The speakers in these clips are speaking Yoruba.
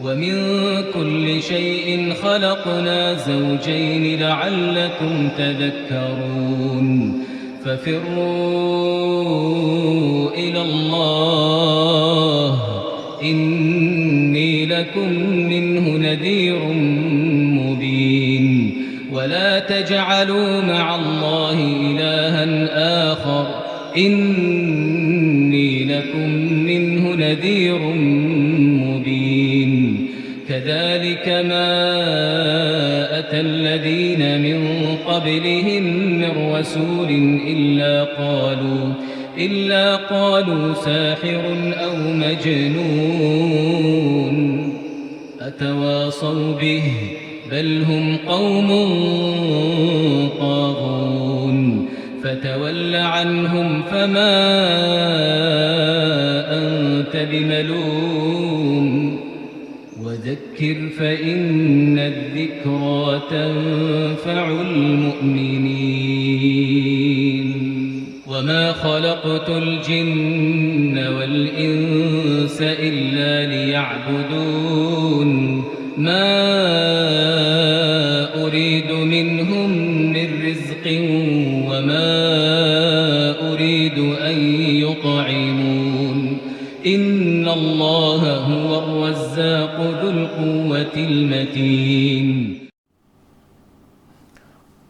ومن كل شيء خلقنا زوجين لعلكم تذكرون ففروا إلى الله إني لكم منه نذير مبين ولا تجعلوا مع الله إلها آخر إني لكم منه نذير مبين كذلك ما أتى الذين من قبلهم من رسول إلا قالوا ساحر أو مجنون أتواصوا به بل هم قوم طاغون فتول عنهم فما أنت بملوم وذكر فإن الذكرى تنفع المؤمنين وما خلقت الجن والإنس إلا ليعبدون ما أريد منهم من رزق وما أريد أن يطعمون إن الله هو الرزاق ذو القوة المتين.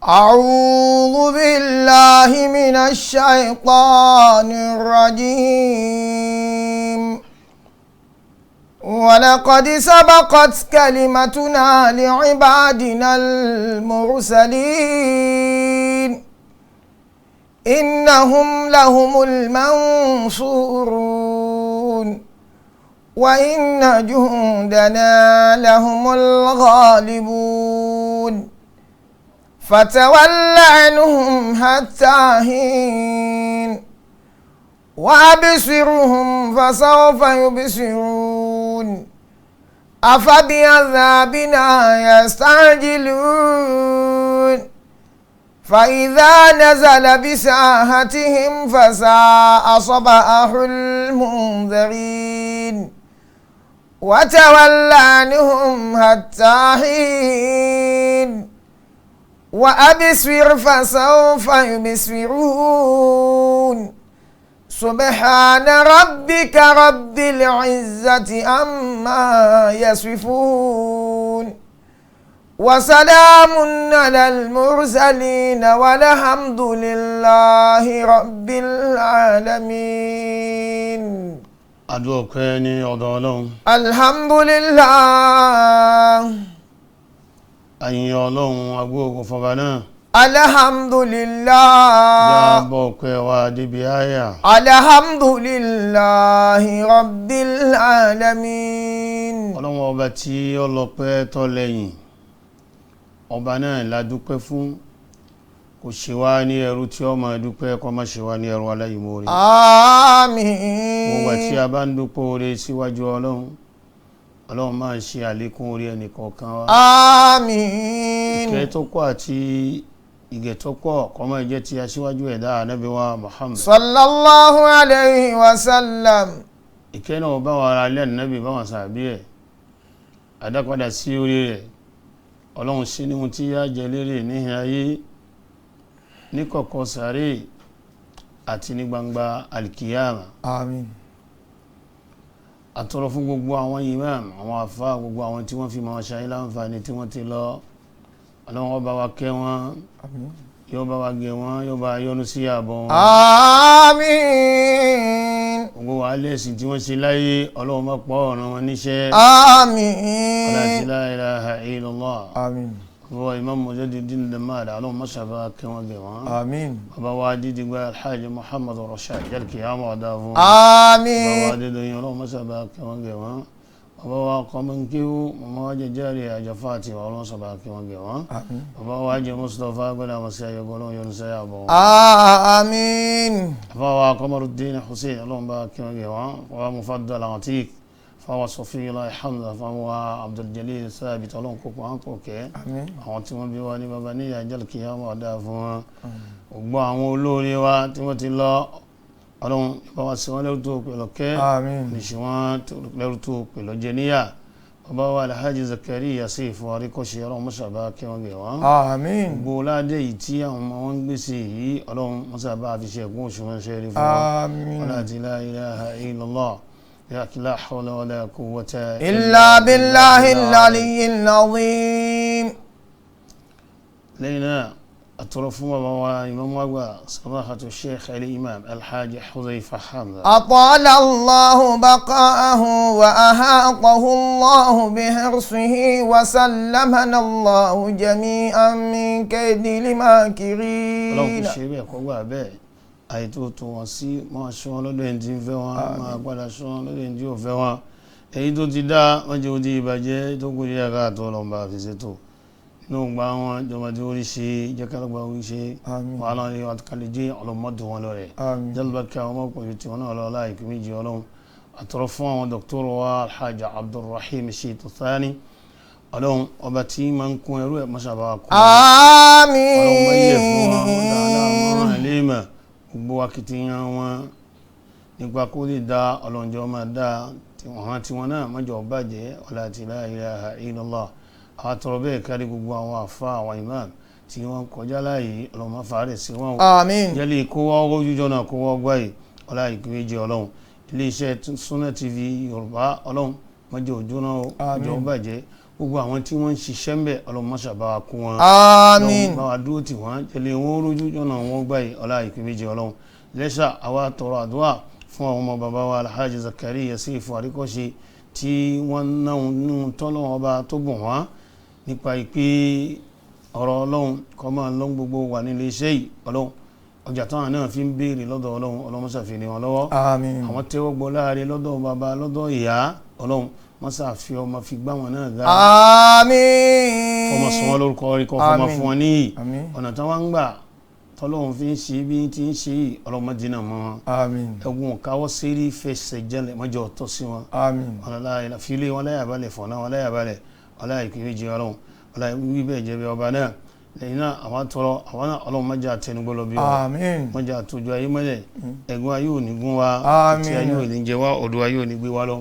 أعوذ بالله من الشيطان الرجيم. ولقد سبقت كلمتنا لعبادنا المرسلين إنهم لهم المنصورون وإن جندنا لهم الغالبون. فتول عنهم حتى حين وأبصرهم فسوف يبصرون. أفبعذابنا يستعجلون. فإذا نزل بساحتهم فساء صباح المنذرين. وتول عنهم حتى حين وأبصر فسوف يبصرون. سبحان ربك رب العزة عما يصفون وسلام على المرسلين والحمد لله رب العالمين. Adúọ̀pẹ́ ní ọ̀dọ̀ Ọlọ́run. Alhamdulillah. Àyìn Ọlọ́run agbóògùn fọba náà. Alhamdulillah. Jábọ̀ ọpẹ́ wa débi àyà. Alhamdulillahi Rabbil alamin. Ọlọ́run ọba tí ó lọ́pẹ́ tó lẹ́yìn, ọba náà la dúpẹ́ fún. Kò ṣe wá ní ẹrú tí ó máa dúpẹ́, kó má ṣe wá ní ẹrú aláìmoore. Àmín. Gbogbo tí a bá ń dúpẹ́ oore síwájú Ọlọ́run, Ọlọ́run máa ń ṣe àlékún oore ẹnì kọ̀ọ̀kan wa. Àmín. Ìkẹ́ tó pọ̀ àti ìgẹ̀ tó pọ̀ kó máa jẹ́ ti aṣíwájú ẹ̀dá Ànábì wa Muhammad. Sallallahu alayhi wa sallam. Ìkẹ́ náà bá wa ara ilé Ànábì, bá wọn sàbí ẹ̀, àdápadà sí orí rẹ̀. Ọlọ́run ṣe ní ohun tí yá jẹ lérè níhìn ayé, ní kọ̀kọ̀ sàárè àti ní gbangba alkiyama. Àmín. Àtọrọ fún gbogbo àwọn imam, àwọn àfá, gbogbo àwọn tí wọ́n fi máa ṣayé láǹfààní tí wọ́n ti lọ. Ọlọ́run ó bá wa kẹ́ wọn, yóò bá wa gẹ̀ wọn, yóò bá yọ́nú sí ààbọ̀ wọn. Àmín. Gbogbo wàhálà ẹ̀sìn tí wọ́n ṣe láyé, Ọlọ́run má pọ̀ ọ̀ràn wọn níṣẹ́. Àmín. La ilaha illallah. Àmín. Bàbá Imam Mujahideen Damada, Ọlọ́run má ṣàbá kẹ́ wọn gẹ̀ wọn. Àmín. Bàbá wa Dídìgbà Alhaji Muhammad Rashid Jalkiyama ọ̀dà fún. Àmín. Bàbá wa Adédoyin, Ọlọ́run má ṣàbá kẹ́ wọn gẹ̀ wọn. Bàbá wa Kọ́mọ́nkíwú, màmá wa Jẹjẹrẹ Àjọfà àti Ọlọ́run ṣàbá kẹ́ wọn gẹ̀ wọn. Àmín. Bàbá wa Jẹ Mustapha gbọ́dọ̀ àmọ́ sí ayọ̀gọ́ Ọlọ́run yọ́nú sí àbọ̀ wọn. Àmín. Bàbá wa Kọ́mọ́rùdín Hussein, Ọlọ́run bá kẹ́ wọn gẹ̀ wọn. Bàbá Mufaddal Atik, fáwọn Sọfíyọlá Hamza, fáwọn Abdul Jalil Sabit, Ọlọ́run kókó àwọn kò kẹ́. Àmín. Àwọn tí wọ́n bí wa ní baba ní ìyá Jalkiyama ọ̀dà fún wọn. Gbogbo àwọn olóore wa tí wọ́n ti lọ, Ọlọ́run bá wa sí wọn lẹ́rú tó pẹ̀lú kẹ́. Àmín. Ní ṣe wọ́n lẹ́rú tó pẹ̀lú jẹ níyà. Bàbá wa Alhaji Zakariya Seif Àríkọ́ṣe, ọlọ́run mọ́sàbá kí wọ́n gẹ̀ wọ́n. Àmín. Gbogbo ládé yìí tí àwọn ọmọ wọn ń gbèsè yìí, ọlọ́run mọ́sàbá fi ṣe ẹ̀kún òṣùwọ̀n ṣe rí fún wọn. Àmín. Wala la ilaha illallah la hawla wala quwwata إلا بالله العلي العظيم. Lẹ́yìn náà, àtọrọ fún bàbá wa ìmáàmù àgbà, samahatu Sheikh al-Imam Alhaji Hudhaifa Hamza. أطال الله بقاءه وأحاطه الله بحرصه وسلمنا الله جميعا من كيد Ọlọ́run kò الماكرين. ṣe bẹ́ẹ̀ kọ́ gbà bẹ́ẹ̀. Àìtó tó wọn sí, máa ṣọ́ wọn lọ́dọ̀ ẹni tí ń fẹ́ wọn, máa padà ṣọ́ wọn lọ́dọ̀ ẹni tí ò fẹ́ wọn. Èyí tó ti dá wọ́n jẹ́ odi ìbàjẹ́ tó kù díẹ̀ káàtó, ọlọ́run bá fi ṣètò inú gba wọn jọba tí ó rí ṣe jẹ́kálọ́gba orí ṣe. Àmín. Wàhálà ni wọn kàlẹ́ jẹ́ ọlọ́mọdé wọn lọ rẹ̀. Àmín. Jálùbákẹ́ àwọn ọmọkùnrin tí wọn náà lọ láìpẹ́ méjì. Ọlọ́run àtọrọ fún àwọn dọ́kítọ́rù wa Alhaji Abdulrahim Shitu Thani. Ọlọ́run ọba tí máa ń kún ẹrú ẹ̀, mọ́ṣábà kún wọn. Ọlọ́run máa ń yẹ fún wa wọn dáadáa. Àmín. Wọn àlèmọ̀ gbogbo akitiyan wọn nípa kó lè da, ọlọ́njọ́ máa dá tiwọn tiwọn náà mọ́jọ́ bàjẹ́. Ọlá àti la ilaha illallah. Àwọn àtọrọ bẹ́ẹ̀ kárí gbogbo àwọn àfa, àwọn imam tí wọ́n kọjá láàyè. Ọlọ́run máa fàárẹ̀ sí wọn o. Àmín. Jẹ́lẹ̀ kó wá ojújọ́ náà kó wá gbáyé ọlá ìpínlẹ̀ ọlọ́run. Iléeṣẹ́ Sunna TV Yorùbá, ọlọ́run mọ́jọ́ òjò náà o. Àmín. Mọ́jọ́ bàjẹ́. Gbogbo àwọn tí wọ́n ń ṣiṣẹ́ ń bẹ̀, ọlọ́run máa ṣàbá wa kún wọn. Àmín. Ọlọ́run bá wa dúró tì wọ́n, jẹ́lẹ̀ wọn rójú jọ̀nà wọn gbáyé ọlá ìpínlẹ̀ ọlọ́run. Lẹ́ṣà àwa tọrọ àdúrà fún àwọn ọmọ bàbá wa Alhaji Zakariya Seif Àríkọ́ṣe tí wọ́n náà nínú tọ́lọ́wọ́n ọba tó bùn wọ́n nípa ìpè ọ̀rọ̀ ọlọ́run kọ́ máa lọ́n gbogbo wà nílé iṣẹ́ yìí. Ọlọ́run, ọjà táwọn náà fi ń béèrè lọ́dọ̀ ọlọ́run, ọlọ́run ṣàfihàn wọn lọ́wọ́. Àmín. Àwọn tẹ́wọ́ gbọ́ láàrin lọ́dọ̀ bàbá, lọ́dọ̀ ìyá, ọlọ́run mọ́sá fi ọmọ fi gbá wọn náà ga. Àmín. Fọmọ sọ wọn lórúkọ rí kọ́ fọmọ Àmín. fún wọn níyì. Àmín. Ọ̀nà tí wọ́n ń gbà tọ́lọ́run fi ń ṣe bí ti ń ṣe yìí, ọlọ́run dínà mọ́ wọn. Àmín. Ẹ̀gùn káwọ́ sérí fẹsẹ̀ jẹ́lẹ̀ mọ́jọ́ tọ́ sí wọn. Àmín. Ọ̀nà fílé wọn láyà balẹ̀, fọ̀nà wọn láyà balẹ̀, ọlá ìpín méjì ọlọ́run, ọlá wíwí bẹ́ẹ̀ jẹ́ bí ọba náà. Lẹ́yìn náà, àwọn tọrọ àwọn náà, ọlọ́run mọ́jà tẹnugbọ́ lọ bí wọn. Àmín. Mọ́jà tójú ayé mọ́lẹ̀. Ẹ̀gún ayé ò ní gún wa. Àmín. Tí ayé ò ní jẹ wá, ọ̀dọ̀ ayé ò ní gbé wa lọ.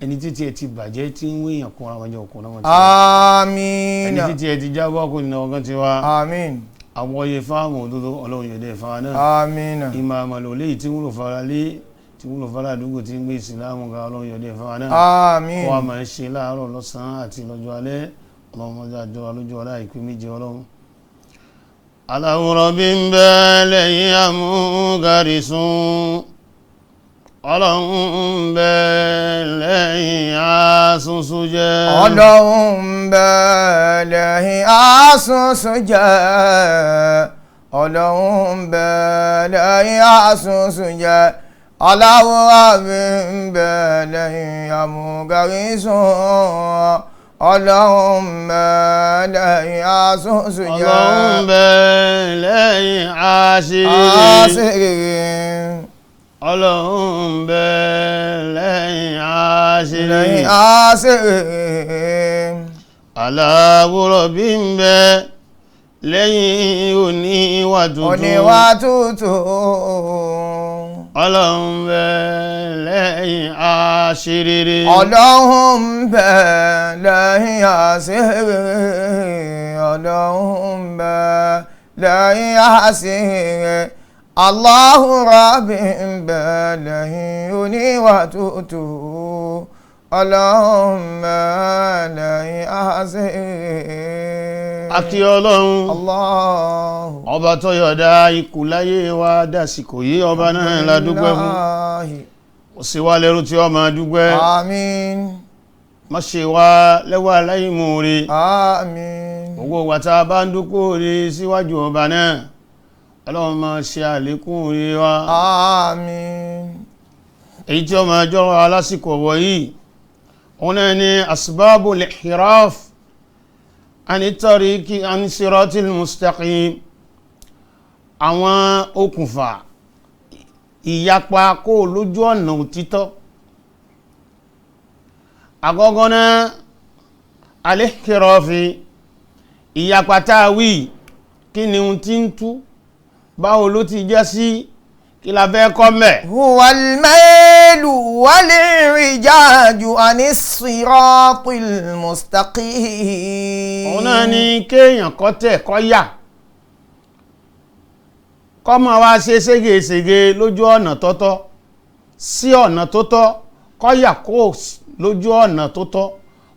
Ẹni títí ẹ ti bàjẹ́ tí ń wéyàn kún ara wọn jẹ òkun náà wọn ti wá. Àmín. Ẹni títí ẹ ti jábọ́ kò ní ọgán ti wá. Àmín. Àwọn oyè fáàmù òdodo, ọlọ́run yóò dé fáwọn náà. Àmín. Ìmọ̀ àmàlò léyìí tí wúlò fara lé, tí wúlò fara àdúgbò, tí ń gbé ìsìlámù ga, ọlọ́run yóò dé fáwọn náà. Àmín. Kó wa máa ń ṣe láàárọ̀, lọ́sàn-án àti lọ́jọ́ alẹ́. Ọlọ́run mọ́jà jọ wa lójú ọlá ìpín méje ọlọ́run. Aláwòrán bí ń bẹ lẹ́yìn amúgarísùn, ọlọ́run ń bẹ lẹ́yìn asúnsún jẹ́. Ọlọ́run ń bẹ lẹ́yìn asúnsún jẹ́, ọlọ́run ń bẹ lẹ́yìn asúnsún jẹ́, aláwòrán mi ń bẹ lẹ́yìn amúgarísùn, ọlọ́run ń bẹ lẹ́yìn asúnsún jẹ́. Ọlọ́run ń bẹ lẹ́yìn aṣírí. Àṣírí. Ọlọ́run ń bẹ lẹ́yìn aṣírí. Lẹ́yìn àṣírí. Aláwòrán bí ń bẹ lẹ́yìn oníwà tuntun. Oníwà tútù. Ọlọ́run ń bẹ lẹ́yìn aṣírírí. Ọlọ́run ń bẹ lẹ́yìn àṣírí, ọlọ́run ń bẹ lẹ́yìn àṣírí, Allahu Rabbi ń bẹ lẹ́yìn oníwà tútù, ọlọ́run ń bẹ lẹ́yìn àṣírí. Akí ọlọ́run Allahu ọba tó yọ̀dá ikú láyé wa dásìkò yìí, ọba náà la dúpẹ́ fún. Alhamdulillahi. Ó sì wá lẹ́rú tí ó máa dúpẹ́. Àmín. Má ṣe wá lẹ́wà aláìmoore. Àmín. Gbogbo wa tá a bá ń dúpẹ́ oore síwájú ọba náà, ọlọ́run máa ṣe àlékún oore wa. Àmín. Èyí tí ó máa jọrọ alásìkò ọ̀wọ̀ yìí, òun náà ni asbabul inhiraf ani tariki ani siratil mustaqim, àwọn okùnfà ìyapa kó lójú ọ̀nà òtítọ́. Àkọ́kọ́ náà, al-inhirafi, ìyapa tá a wí, kí ni ohun tí ń tú, báwo ló ti jẹ́ sí, kí la fẹ́ kọ́ mẹ́? هو الميل الميل والانعوجاج عن الصراط المستقيم. Òun náà ni kéèyàn kọ́ tẹ̀ kọ́ yà, kọ́ máa wá ṣe ségesège lójú ọ̀nà tọ́tọ́ sí ọ̀nà tó tọ́, kọ́ yà kó lójú ọ̀nà tó tọ́,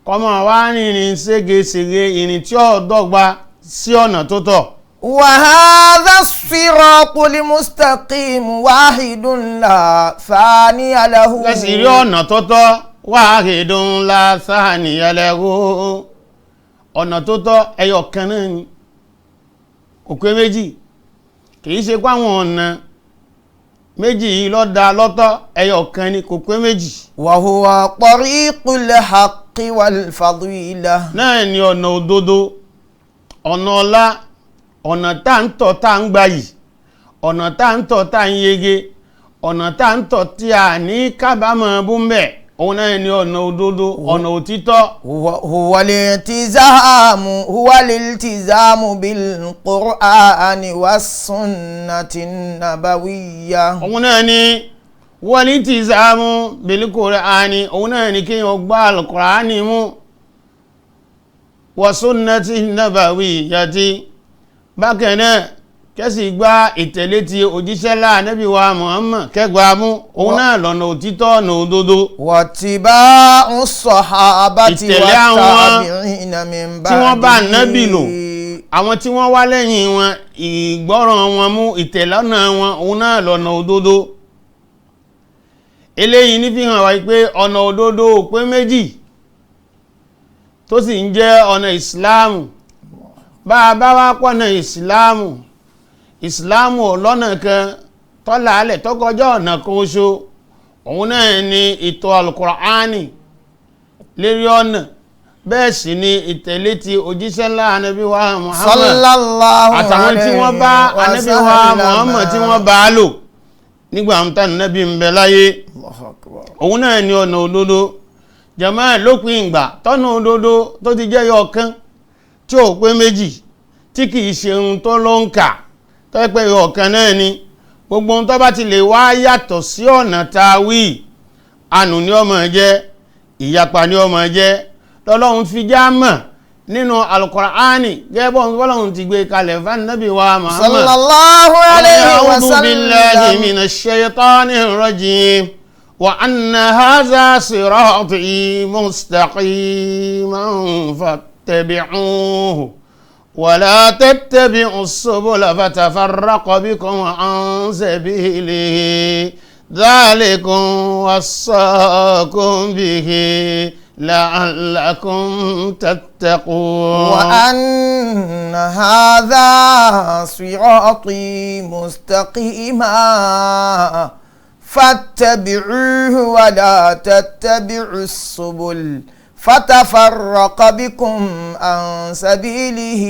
kọ́ máa wá rìnrìn ségesège, ìrìn tí ó dọ́gba sí ọ̀nà tó tọ́. وهذا الصراط المستقيم واحد لا ثاني له. Lẹ́sìn rí ọ̀nà tó tọ́, wahidun la thaniya lahu, ọ̀nà tó tọ́ ẹyọ kan náà ni, kò pé méjì. Kìí ṣe pé àwọn ọ̀nà méjì yìí ló dá lọ́tọ̀, ẹyọ kan ni, kò pé méjì. وهو طريق الحق والفضيلة. Náà ni ọ̀nà òdodo, ọ̀nà ọlá, ọ̀nà tá ń tọ̀ tá ń gbayì, ọ̀nà tá ń tọ̀ tá ń yege, ọ̀nà tá ń tọ̀ tí a ní kábàámọ̀ bú ń bẹ̀, òun náà ni ọ̀nà òdodo, ọ̀nà òtítọ́. هو الالتزام هو الالتزام بالقرآن والسنة النبوية. Òun náà ni wal-iltizamu bil-Qur'ani, òun náà ni kéèyàn gbá al-Qur'ani mú, wa sunnati nabawiyyati, bákan náà kẹ́sì gba ìtẹ̀lé ti òjíṣẹ́ láànábì wa Muhammad kẹgbàá mú, òun náà lọ́nà òtítọ́, ọ̀nà òdodo. واتباع الصحابة Ìtẹ̀lé àwọn والتابعين من tí wọ́n bá nábì lò, بعده. àwọn tí wọ́n wá lẹ́yìn wọn, ìgbọ́ràn wọn mú, ìtẹ̀lọ́nà wọn, òun náà lọ́nà òdodo. Eléyìí ní fi hàn wá pé ọ̀nà òdodo ò pé méjì, tó sì ń jẹ́ ọ̀nà ìsìláàmù. Bá a bá wá pọ̀nà ìsìláàmù, ìsìláàmù ò lọ́nà kan tọ́lá alẹ̀ tọ́kọjọ́ ọ̀nà kan oṣù, òun náà ni ìtọ̀ alukur'ani lérí ọ̀nà, bẹ́ẹ̀ sì ni ìtẹ̀lé ti òjíṣẹ́ ńlá Ànábì wa Muhammad sallallahu àtàwọn tí wọ́n bá alayhi Ànábì wa Muhammad tí wọ́n bá a lò nígbà tá Ànábì ń bẹ láyé. Allahu akbar. Òun náà ni ọ̀nà òdodo. Jàmáà, lópin ìgbà tọ́nà òdodo tó ti jẹ́ yọ kan tí ò pé méjì, tí kìí ṣe ohun tó ló ń kà, tó yẹ pé yọ kan náà ni, gbogbo ohun tó bá ti lè wá yàtọ̀ sí ọ̀nà tá a wí, ànù ni ó máa jẹ́, ìyapa ni ó máa jẹ́. Lọ́lọ́run fi já mọ̀ nínú Al-Qur'ani gẹ́gẹ́ bọ́lọ́run ti gbé kalẹ̀ fún Ànábì wa Muhammad. Sallallahu alayhi wa أعوذ بالله sallam. من الشيطان الرجيم وأن هذا صراطي مستقيما فاتبعوه ولا تتبعوا السبل فتفرق بكم عن سبيله ذلكم وصاكم به لعلكم تتقون. وأن هذا صراطي مستقيما فاتبعوه ولا تتبعوا السبل فتفرق بكم عن سبيله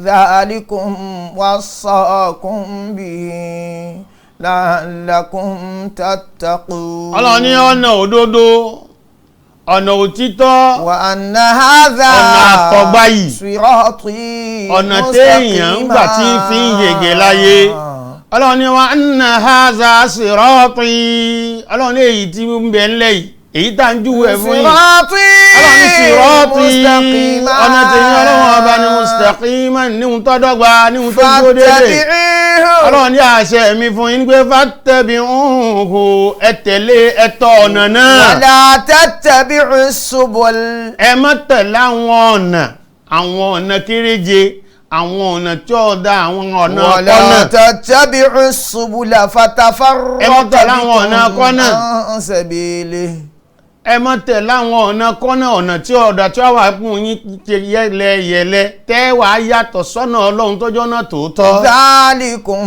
ذلكم وصاكم به لعلكم تتقون. Ọlọ́run ní ọ̀nà òdodo, ọ̀nà òtítọ́, وأن هذا ọ̀nà àtọ̀gbáyì, صراطي ọ̀nà téèyàn ń gbà tí ń fi ń yege láyé. Ọlọ́run ní wa anna haza sirati, Ọlọ́run ní èyí tí ń bẹ ńlẹ̀ yìí, èyí tá ń júwe fún yìí, صراطي Ọlọ́run ní sirati, مستقيما ọ̀nà tèmi Ọlọ́run ọba ní mustaqiman, níhun tó dọ́gba, níhun tó dúró déédéé. فاتبعوه Ọlọ́run ní àṣẹ mi fún yín pé fattabi'uhu, ẹ tẹ̀lé, ẹ tọ̀ ọ̀nà náà. ولا تتبعوا السبل. Ẹ má tẹ̀lé àwọn ọ̀nà, àwọn ọ̀nà kéréje, àwọn ọ̀nà tí ó da, àwọn ọ̀nà ولا kọ́nà. تتبعوا السبل فتفرق Ẹ má tẹ̀lé àwọn ọ̀nà بكم kọ́nà. عن سبيله. Ẹ má tẹ̀lé àwọn ọ̀nà kọ́nà, ọ̀nà tí ọ̀dà tí ó wà fún yín yẹlẹ yẹlẹ tẹ́ wàá yàtọ̀ sọ́nà Ọlọ́run tọ́jọ́ náà tòótọ́. ذلكم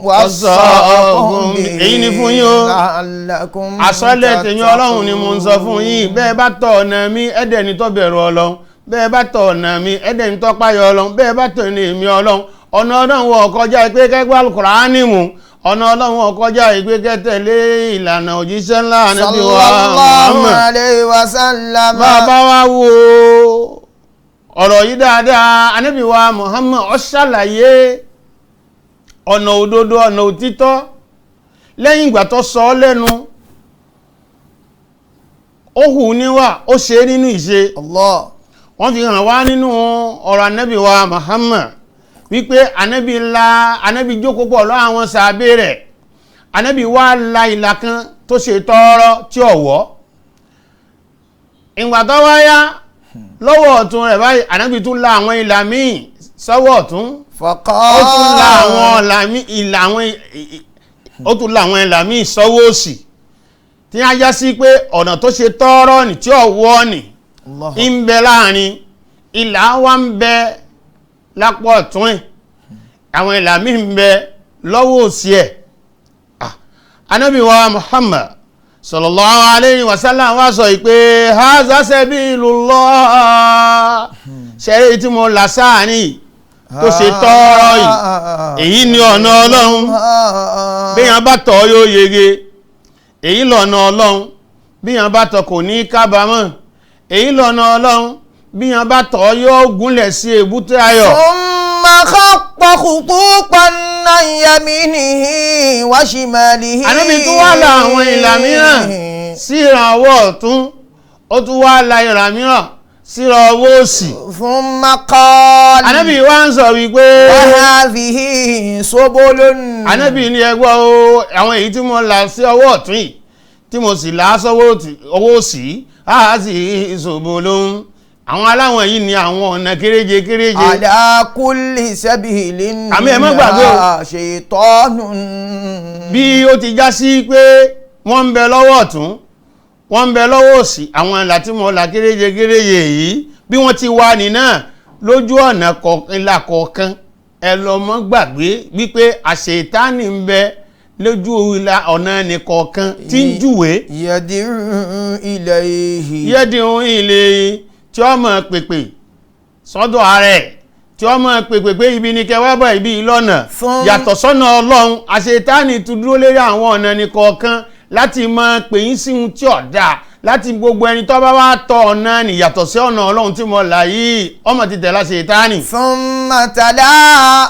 وصاكم به Èyí ni fún yín o. لعلكم Àsọlẹ̀ tèmi Ọlọ́run ni mo ń sọ fún yín. Bẹ́ẹ̀ bá tọ̀ ọ̀nà mi, ẹ̀dẹ̀ ni tó bẹ̀rù Ọlọ́run. Bẹ́ẹ̀ bá tọ̀ ọ̀nà mi, ẹ̀dẹ̀ ni tó páyọ Ọlọ́run. Bẹ́ẹ̀ bá tọ̀ ní èmi Ọlọ́run, ọ̀nà Ọlọ́run wọ̀ kọjá pé kẹ́gbẹ́ Al-Kùránì mú, ọ̀nà Ọlọ́run wọ̀ kọjá pé kẹ́tẹ̀lé ìlànà òjíṣẹ́ ńlá Ànábì wa sallallahu Muhammad. alayhi wa sallam. Bàbá wa wo ọ̀rọ̀ yìí dáadáa, Ànábì wa Muhammad ó ṣàlàyé ọ̀nà òdodo, ọ̀nà òtítọ́. Lẹ́yìn ìgbà tó sọ ọ́ lẹ́nu, Ó hù níwà, ó ṣe é nínú ìṣe. Allah. Wọ́n fi hàn wá nínú ọ̀rọ̀ anábì wa Muhammad wípé anábì la anábì jókòó pọ̀ lọ́ àwọn sàábé rẹ̀, anábì wá la ìlà kan tó ṣe tọ́ọ́rọ́ tí ò wọ́. Ìgbà tó wá yá lọ́wọ́ ọ̀tún rẹ̀ báyìí, anábì tún la àwọn ìlà míì sọ́wọ́ ọ̀tún. Faqala. Ó tún la àwọn ìlà míì ìlà àwọn ó tún la àwọn ìlà míì sọ́wọ́ òsì, tí a já sí pé ọ̀nà tó ṣe tọ́ọ́rọ́ nì tí ò wọ́ nì Allah. ń bẹ láàrin ìlà wa, ń bẹ lápò ọ̀tún ẹ̀, àwọn ìlà míì ń bẹ lọ́wọ́ òsì ẹ̀. Ah, Ànábì wa Muhammad sallallahu alayhi wa sallam wá sọ yìí pé haza sabilullah, ṣẹ́rí tí mo là sáàrin yìí tó ṣe tọ́ọ́rọ́ yìí, èyí ni ọ̀nà Ọlọ́run. Bíyàn bá tọ̀ yóò yege. Èyí lọ̀nà Ọlọ́run, bíyàn bá tọ̀ kò ní kábàámọ̀. Èyí lọ̀nà Ọlọ́run, bíyàn bá tọ̀ yóò gúnlẹ̀ sí èbúté ayọ̀. ثم خط خطوطا عن يمينه وشماله. Ànábì tún wá la àwọn ìlà mìíràn sí ìrànwọ́ ọ̀tún, ó tún wá la ìlà mìíràn sí ìrànwọ́ òsì. ثم قال. Ànábì wá ń sọ wípé وهذه سبل. Ànábì ní ẹgbọ́ o, àwọn èyí tí mo là sí ọwọ́ ọ̀tún yìí tí mo sì là á sọ́wọ́ ọwọ́ òsì, á sì ìṣòbò lóhun, àwọn aláwọ̀ yìí ni àwọn ọ̀nà kéréje kéréje. على كل سبيل Àmì ẹ má gbàgbé o. شيطان. Bí ó ti já sí pé wọ́n ń bẹ lọ́wọ́ ọ̀tún, wọ́n ń bẹ lọ́wọ́ òsì, àwọn ìlà tí mo là kéréje kéréje yìí, bí wọ́n ti wà nínà lójú ọ̀nà ìlà kọ̀ọ̀kan, ẹ lọ mọ́ gbàgbé wípé àṣetánì ń bẹ lójú ìlà ọ̀nà nìkọ̀ọ̀kan tí ń júwe. يدعو إليه. Yẹ́dìhun ilé tí ó mọ̀ pèpè sọ́dọ̀ ara ẹ̀, tí ó mọ̀ pèpè pé ibi ni kẹwàá bọ̀, ibi ìlọ́nà yàtọ̀ sọ́nà Ọlọ́run. Àṣetánì tún dúró lérí àwọn ọ̀nà nìkọ̀ọ̀kan láti máa pè yín sí ohun tí ò dáa, láti gbogbo ẹni tó bá wá tọ ọ̀nà nì yàtọ̀ sí ọ̀nà Ọlọ́run tí mo là yìí, ọmọ ti tẹ̀lé àṣetánì. ثم تلا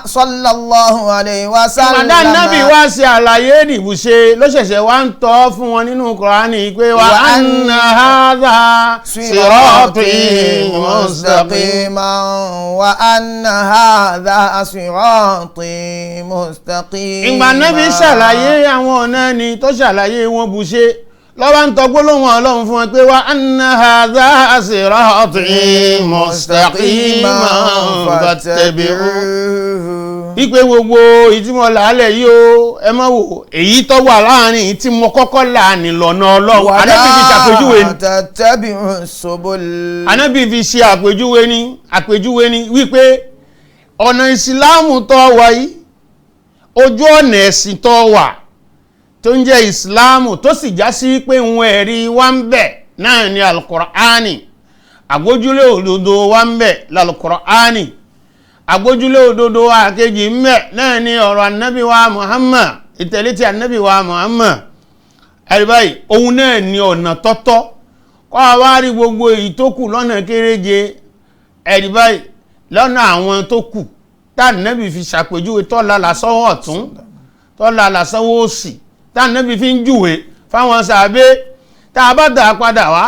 صلى الله عليه وسلم. Màdá nábì wá ṣe àlàyé ìdìbùṣe ló ṣẹ̀ṣẹ̀ wá ń tọ́ fún wọn nínú Kùránì pé wa anna hadha sirati mustaqim. مستقيما وأن هذا صراطي مستقيما. Ìgbà nábì ṣàlàyé àwọn ọ̀nà ni tó ṣàlàyé wọn bùṣe lọ́wọ́ ń tọ́ gbólóhùn Ọlọ́run fún wọn pé wa anna hadha sirati mustaqiman fattabi'uhu. Ipe gbogbo èyí tí mo là á lẹ̀ yìí o, ẹ má wò èyí tó wà láàrin èyí tí mo kọ́kọ́ là ní lọ́nà Ọlọ́run. Ànábì fi ṣàpèjúwe ni. تتبعوا السبل. Ànábì fi ṣe àpèjúwe ni, àpèjúwe ni wípé ọ̀nà ìsìláàmù tó wà yìí, ojú ọ̀nà ẹ̀sìn tó wà tó ń jẹ́ ìsìláàmù, tó sì já sí pé òun ẹ̀rí wa ń bẹ náà ni alukur'ani, àgbójúlé òdodo wa ń bẹ lálùkùránì, àgbójúlé òdodo àkejì ń bẹ náà ni ọ̀rọ̀ ànábì wa Muhammad, ìtẹ̀lé ti ànábì wa Muhammad. Ẹ̀rí báyìí, òun náà ni ọ̀nà tọ́tọ́ kọ́ a wá rí gbogbo èyí tó kù lọ́nà kéréje. Ẹ̀rí báyìí, lọ́nà àwọn tó kù tá ànábì fi ṣàpèjúwe tọ́la làsọ́wọ́ ọ̀tún, tọ́la làsọ́wọ́ òsì, tá ànábì fi ń júwe fáwọn sàbẹ́, tá a bá dà á padà wá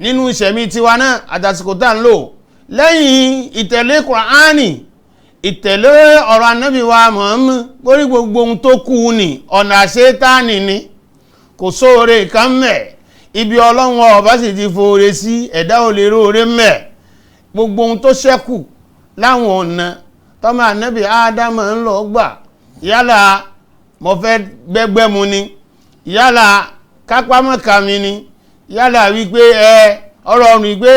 nínú ìṣẹ̀mí tiwa náà àtàsìkò tá à ń lò lẹ́yìn ìtẹ̀lé Kùránì, ìtẹ̀lé ọ̀rọ̀ ànábì wa Muhammad, lórí gbogbo ohun tó kù ní ọ̀nà àṣetánì ni, kò sóore kan mẹ́. Ibi Ọlọ́run ọba sì ti foore sí, ẹ̀dá ò lè róore mẹ́. Gbogbo ohun tó ṣẹ́kù láwọn ọ̀nà tọ́mọ ànábì Ádámọ̀ ń lọ gbà, yálà mo fẹ́ gbẹ́gbẹ́ mu ni, yálà kápámọ́ka mi ni, yálà wípé ẹ ọ̀rọ̀ ọ̀rùn wípé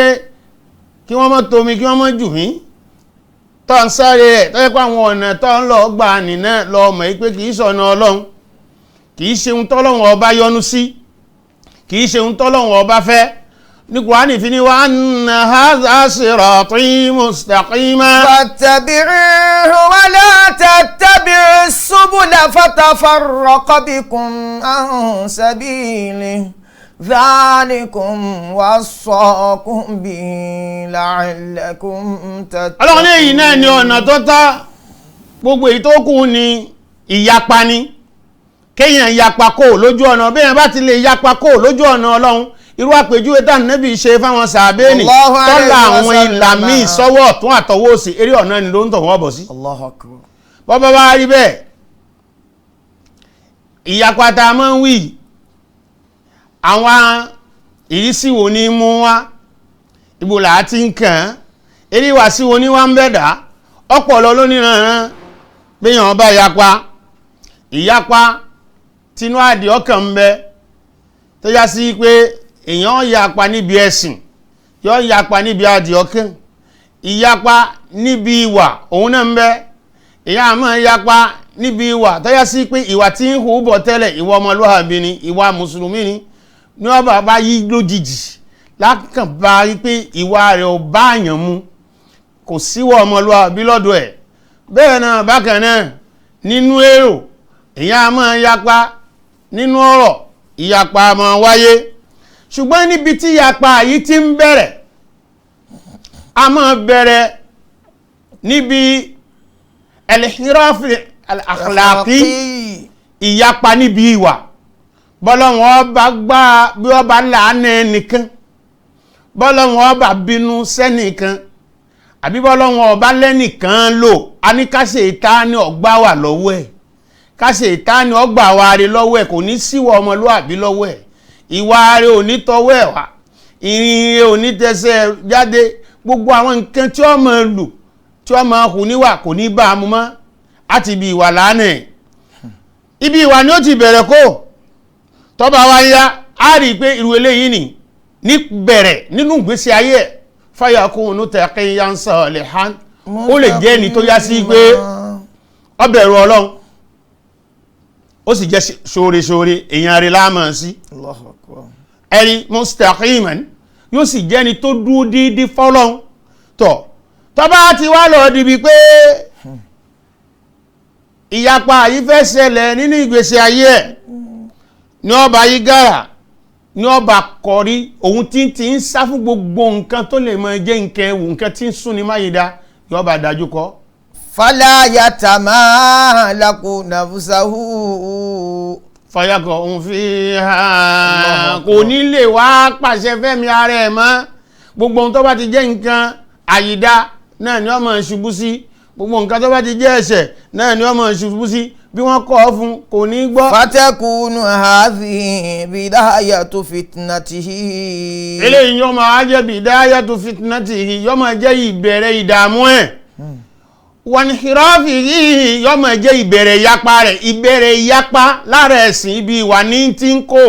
kí wọ́n má tomi, kí wọ́n má jù mí, tó ń sáré rẹ̀, tó yẹ pé àwọn ọ̀nà tó ń lọ gbà nìna lọ mọ̀ wípé kì í ṣọ̀nà Ọlọ́run, kì í ṣe ohun tọ́lọ́run ọba yọ́nú sí, kì í ṣe ohun tọ́lọ́run ọba fẹ́ ní Kùránì fi ní wa anna hadha sirati mustaqima. فاتبعوه ولا تتبعوا السبل فتفرق بكم عن سبيله ذلكم وصاكم به لعلكم تتقون. Ọlọ́run ní èyí náà ni ọ̀nà tó tọ́, gbogbo èyí tó kù ní ìyapa ni, kéèyàn yapa kó lójú ọ̀nà. Bí èèyàn bá ti lè yapa kó lójú ọ̀nà Ọlọ́run, Irú àpèjúwe tá nẹ́bí ṣe fáwọn sàbẹ́ẹ̀nì Allahu alayhi tọ́lá wa àwọn ìlà sallam. míì sọ́wọ́ ọ̀tún àtọwọ́ òsì, eré ọ̀nà ni ló ń tọ̀ wọ́n bọ̀ sí. Allahu akbar. Bọ́bá wá rí bẹ́ẹ̀, ìyapa tá a máa ń wí, àwọn ìrísí wo ni mú wá, ibo là á ti ń kàn án, eré wá sí wo ni wá ń bẹ̀ dá ọpọlọ lóníranran. Péyàn bá yapa, ìyapa tinú àdì ọkàn ń bẹ tó yá sí pé èèyàn yapa níbi ẹ̀sìn, yọ yapa níbi àdì ọkàn, ìyapa níbi ìwà òun náà ń bẹ. Èèyàn àmọ́ yapa níbi ìwà tó yá sí pé ìwà tí ń hù bọ̀ tẹ́lẹ̀, ìwà ọmọlúwàbí ni, ìwà mùsùlùmí ni, ní ọba bá yí lójijì lákàn bá rí pé ìwà rẹ̀ ò bá àyàn mu, kò síwọ́ ọmọlúwàbí lọ́dọ̀ ẹ̀. Bẹ́ẹ̀ náà bákan náà nínú èrò, èèyàn àmọ́ yapa nínú ọ̀rọ̀, ìyapa máa wáyé. Ṣùgbọ́n níbi tí ìyapa yìí ti ń bẹ̀rẹ̀, a máa bẹ̀rẹ̀ níbi al-inhiraf al-akhlaqi, ìyapa níbi ìwà. Bọ́lọ́wọ́n ọba gbá bí ọba láàánú ẹnìkan, bọ́lọ́wọ́n ọba bínú sẹ́nìkan, àbí bọ́lọ́wọ́n ọba lẹ́nìkan lò, a ní ká ṣe ìtaní ọgbà wà lọ́wọ́ ẹ̀, ká ṣe ìtaní ọgbà wa rè lọ́wọ́ ẹ̀, kò ní síwọ́ ọmọlúwàbí lọ́wọ́ ẹ̀, ìwà rẹ̀ ò ní tọwọ́ ẹ̀ wá, ìrìn rẹ̀ ò ní tẹsẹ̀ jáde, gbogbo àwọn nǹkan tí ó máa lò, tí ó máa hù níwà kò ní bá a mú mọ́, àti ibi ìwà lánàá ẹ̀. Ibi ìwà ni ó ti bẹ̀rẹ̀ kó tọ́ba wa yá, á rí i pé irú eléyìí ni ní bẹ̀rẹ̀ nínú ìgbésí ayé ẹ̀, fayakunu taqiyan salihan, ó lè jẹ́ ẹni tó yá sí pé ó bẹ̀rù Ọlọ́run, ó sì jẹ́ ṣoore-ṣoore, èèyàn rẹ̀ láàmú sí. Allahu akbar. Ẹ̀rí mustaqiman, yóò sì jẹ́ ẹni tó dúró déédéé fọ́lọ́run. Tọ̀ tọ́ba ti wá lọ dìbì pé ìyapa yìí fẹ́ ṣẹlẹ̀ nínú ìgbésí ayé ẹ̀, ní ọba yìí gàrà, ní ọba kọrí, òun tí tí ń sá fún gbogbo nǹkan tó lè máa jẹ́ nǹkan ẹ̀wù, nǹkan tí ń sún ní máyìdá, yóò bá dájú kọ. Fala yatamalaku nafsahu. Fayakọ̀ òun fi hàn kò ní lè wá pàṣẹ fẹ́mi ara ẹ̀ mọ́. Gbogbo ohun tó bá ti jẹ́ nǹkan àyídá náà ni wọ́n máa ṣubú sí, gbogbo nǹkan tó bá ti jẹ́ ẹ̀ṣẹ̀ náà ni wọ́n máa ṣubú sí, bí wọ́n kọ́ ọ fún kò ní gbọ́. Fatakunu hadhihi bidayatu fitnatihi. Eléyìí yóò máa jẹ́ bidayatu fitnatihi, yóò máa jẹ́ ìbẹ̀rẹ̀ ìdààmú ẹ̀. Wanhirafihi, yóò máa jẹ́ ìbẹ̀rẹ̀ ìyapa rẹ̀, ìbẹ̀rẹ̀ ìyapa lára ẹ̀sìn ibi ìwà ní tí ń kó,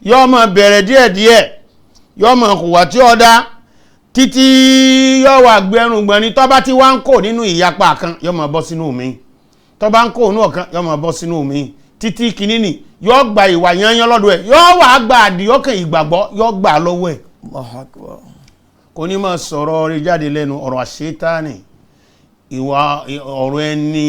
yóò máa bẹ̀rẹ̀ díẹ̀díẹ̀, yóò máa hùwà tí ó dá títí yóò wà gbẹrùngbọ̀n ni. Tó bá ti wá ń kó nínú ìyapa kan, yóò máa bọ́ sínú mi, tó bá ń kó inú ọ̀kan, yóò máa bọ́ sínú mi títí kìíní ni yóò gba ìwà yányán lọ́dọ̀ ẹ̀, yóò wà gba àdìọ́kàn ìgbàgbọ́, yóò gbà lọ́wọ́ ẹ̀. Allahu akbar. Kò ní máa sọ̀rọ̀ rẹ̀ jáde lẹ́nu, ọ̀rọ̀ àṣetánì, ìwà ọ̀rọ̀ ẹni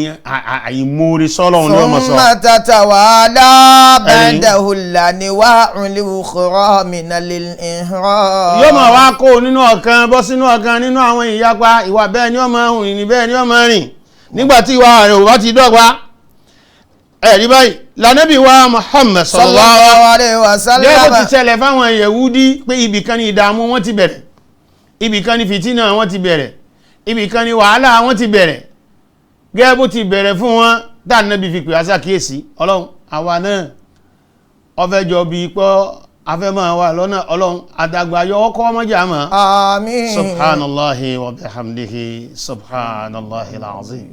àìmoore sọ́lọ́run ni wọ́n máa sọ. Thumma tatawala ba'dahu al-anwa'u al-ukhra min al-inhiraf. Yóò máa wá kó nínú ọ̀kan bọ́ sínú ọ̀kan nínú àwọn ìyapa ìwà, bẹ́ẹ̀ ni ó máa rìn ní bẹ́ẹ̀ ni ó máa rìn nígbà tí ìwà rẹ̀ ò bá ti dọ́gba. Ẹ̀rí báyìí lànàbí wa Muhammad sallallahu alayhi wa sallam. Gẹ́gẹ́ bó ti ṣẹlẹ̀ fáwọn Yẹ̀wúdí pé ibìkan ni ìdààmú wọn ti bẹ̀rẹ̀, ibìkan ni fìtínà wọn ti bẹ̀rẹ̀, ibìkan ni wàhálà wọn ti bẹ̀rẹ̀, gẹ́gẹ́ bó ti bẹ̀rẹ̀ fún wọn tá ànábì fi pè wá ṣàkíyèsí. Ọlọ́run àwa náà ọfẹ́ jọ bí pọ́ afẹ́ máa wà lọ́nà. Ọlọ́run àdàgbà yọ ọkọ́ ọmọjà mọ́. Àmín. Subhanallahi wa bihamdihi, subhanallahi alazim.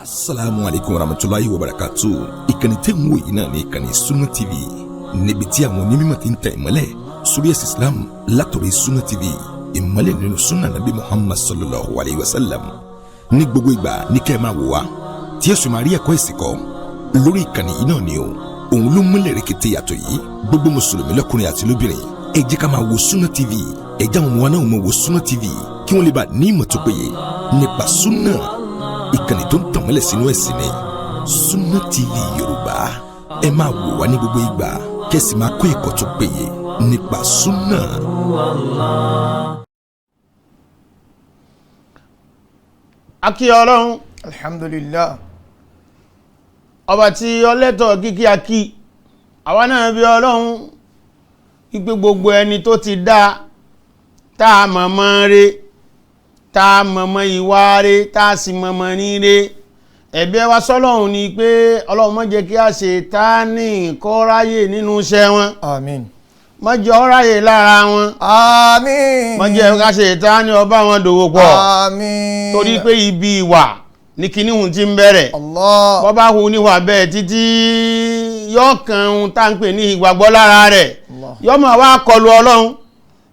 Asalaamu aleykum warahmatulahi wabarakatu. Ìkànnì tẹ́ ń wò yìí náà ní ìkànnì Sunna TV, níbi tí àwọn onímọ̀ ti ń tẹ̀ ìmọ́lẹ̀ sórí ẹ̀sìn Islam látọ̀rọ̀ Sunna TV, ìmọ́lẹ̀ nínú sunna nabi Muhammad sallallahu alayhi wa sallam. Ní gbogbo ìgbà ní kẹ́ ẹ máa wò wá tí ẹ sì máa rí ẹ̀kọ́ ẹ̀sìn kọ́ lórí ìkànnì yìí náà ni o. Òun ló múlẹ̀ rẹ̀kẹ̀tẹ̀ yàtọ̀ yìí. Gbogbo mùsùlùmí lọ́kùnrin àti lóbìnrin, ẹ jẹ́ ká máa wo Sunna TV. Ẹ jẹ́ àwọn ọmọ wa náà máa wo Sunna TV kí wọ́n lè bá ní ìmọ̀ tó péye nípa sunna. Ìkànnì tó ń tànmọ́lẹ̀ sínú ẹ̀sìn ni Sunna TV Yorùbá. Ẹ máa wò wá ní gbogbo ìgbà kẹ́sì máa kó ẹ̀kọ́ tó péye nípa sunna. Akí Ọlọ́run. Alhamdulillah. Ọba tí ọlẹ́tọ̀ kíkí akí àwa náà bí Ọlọ́run wípé gbogbo ẹni tó ti dá tá a mọ̀mọ́ re, tá a mọ̀mọ́ ìwà re, tá a sì mọ̀mọ́ ní re, ẹ̀bẹ̀ wa sọ́lọ́run ni pé Ọlọ́run má jẹ́ kí a ṣe tá ní kó ráyè nínú iṣẹ́ wọn. Àmín. Má jẹ́ ó ráyè lára wọn. Àmín. Má jẹ́ ká ṣe tá ní ọba wọn dòwò pọ̀. Àmín. Torí pé ibi ìwà ní kinní hùn ti ń bẹ̀rẹ̀. Allah. Bọ́ bá hu níwà bẹ́ẹ̀ títí yóò kan ohun tá ń pè ní ìgbàgbọ́ lára rẹ̀. Allah. Yóò máa wá kọlu Ọlọ́run,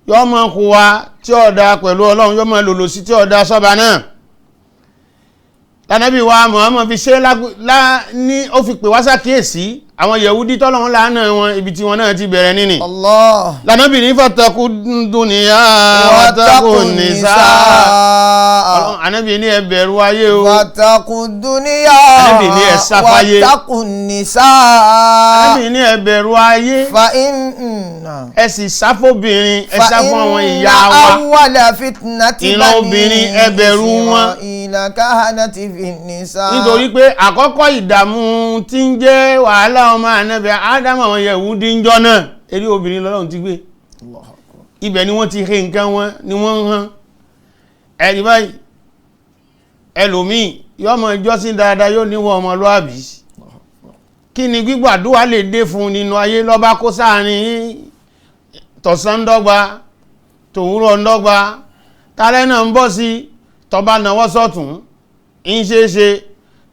yóò máa hùwà tí ó da pẹ̀lú Ọlọ́run, yóò máa lòlò sí tí ó da sọ́ba náà. Tànàbí wa Muhammad fi ṣe ní ó fi pè wá sákìyèsí àwọn Yẹ̀wúdí tọ́lọ́run lánà wọn, ibi tí wọn náà ti bẹ̀rẹ̀ nínì. Allah. Lànàbì ní fattaku dunya wattaqu nisa. Ọlọ́run ànábì ní ẹ bẹ̀rù ayé o. Wattaqu dunya. Ànábì ní ẹ sá fáyé. Wattaqu nisa. Ànábì ní ẹ bẹ̀rù ayé. Fa inna. Ẹ sì sá fóbìnrin, ẹ sá fún àwọn ìyá wa. Fa inna awwala fitnati Ìran obìnrin, ẹ bẹ̀rù wọn. Isra'ila kahanati fin nisa. Nítorí pé àkọ́kọ́ ìdààmú tí ń jẹ́ wàhálà ọmọ ànábì Ádámù àwọn Yẹ̀wúdí ń jọ náà, eré obìnrin lọ́lọ́run ti gbé. Allahu akbar. Ibẹ̀ ni wọ́n ti he nǹkan wọn ni wọ́n ń hàn. Ẹ̀rí báyìí, ẹlòmíì yóò mọ ìjọsìn dáadáa, yóò níwọ̀ ọmọlúàbí. Kí ni gbígbàdúrà lè dé fún nínú ayé lọ́ba kó sáàrin tọ̀sán dọ́gba, tòwúrọ̀ dọ́gba, tálẹ́ náà ń bọ̀ sí tọba náwó sọ́tún ń ṣe é ṣe,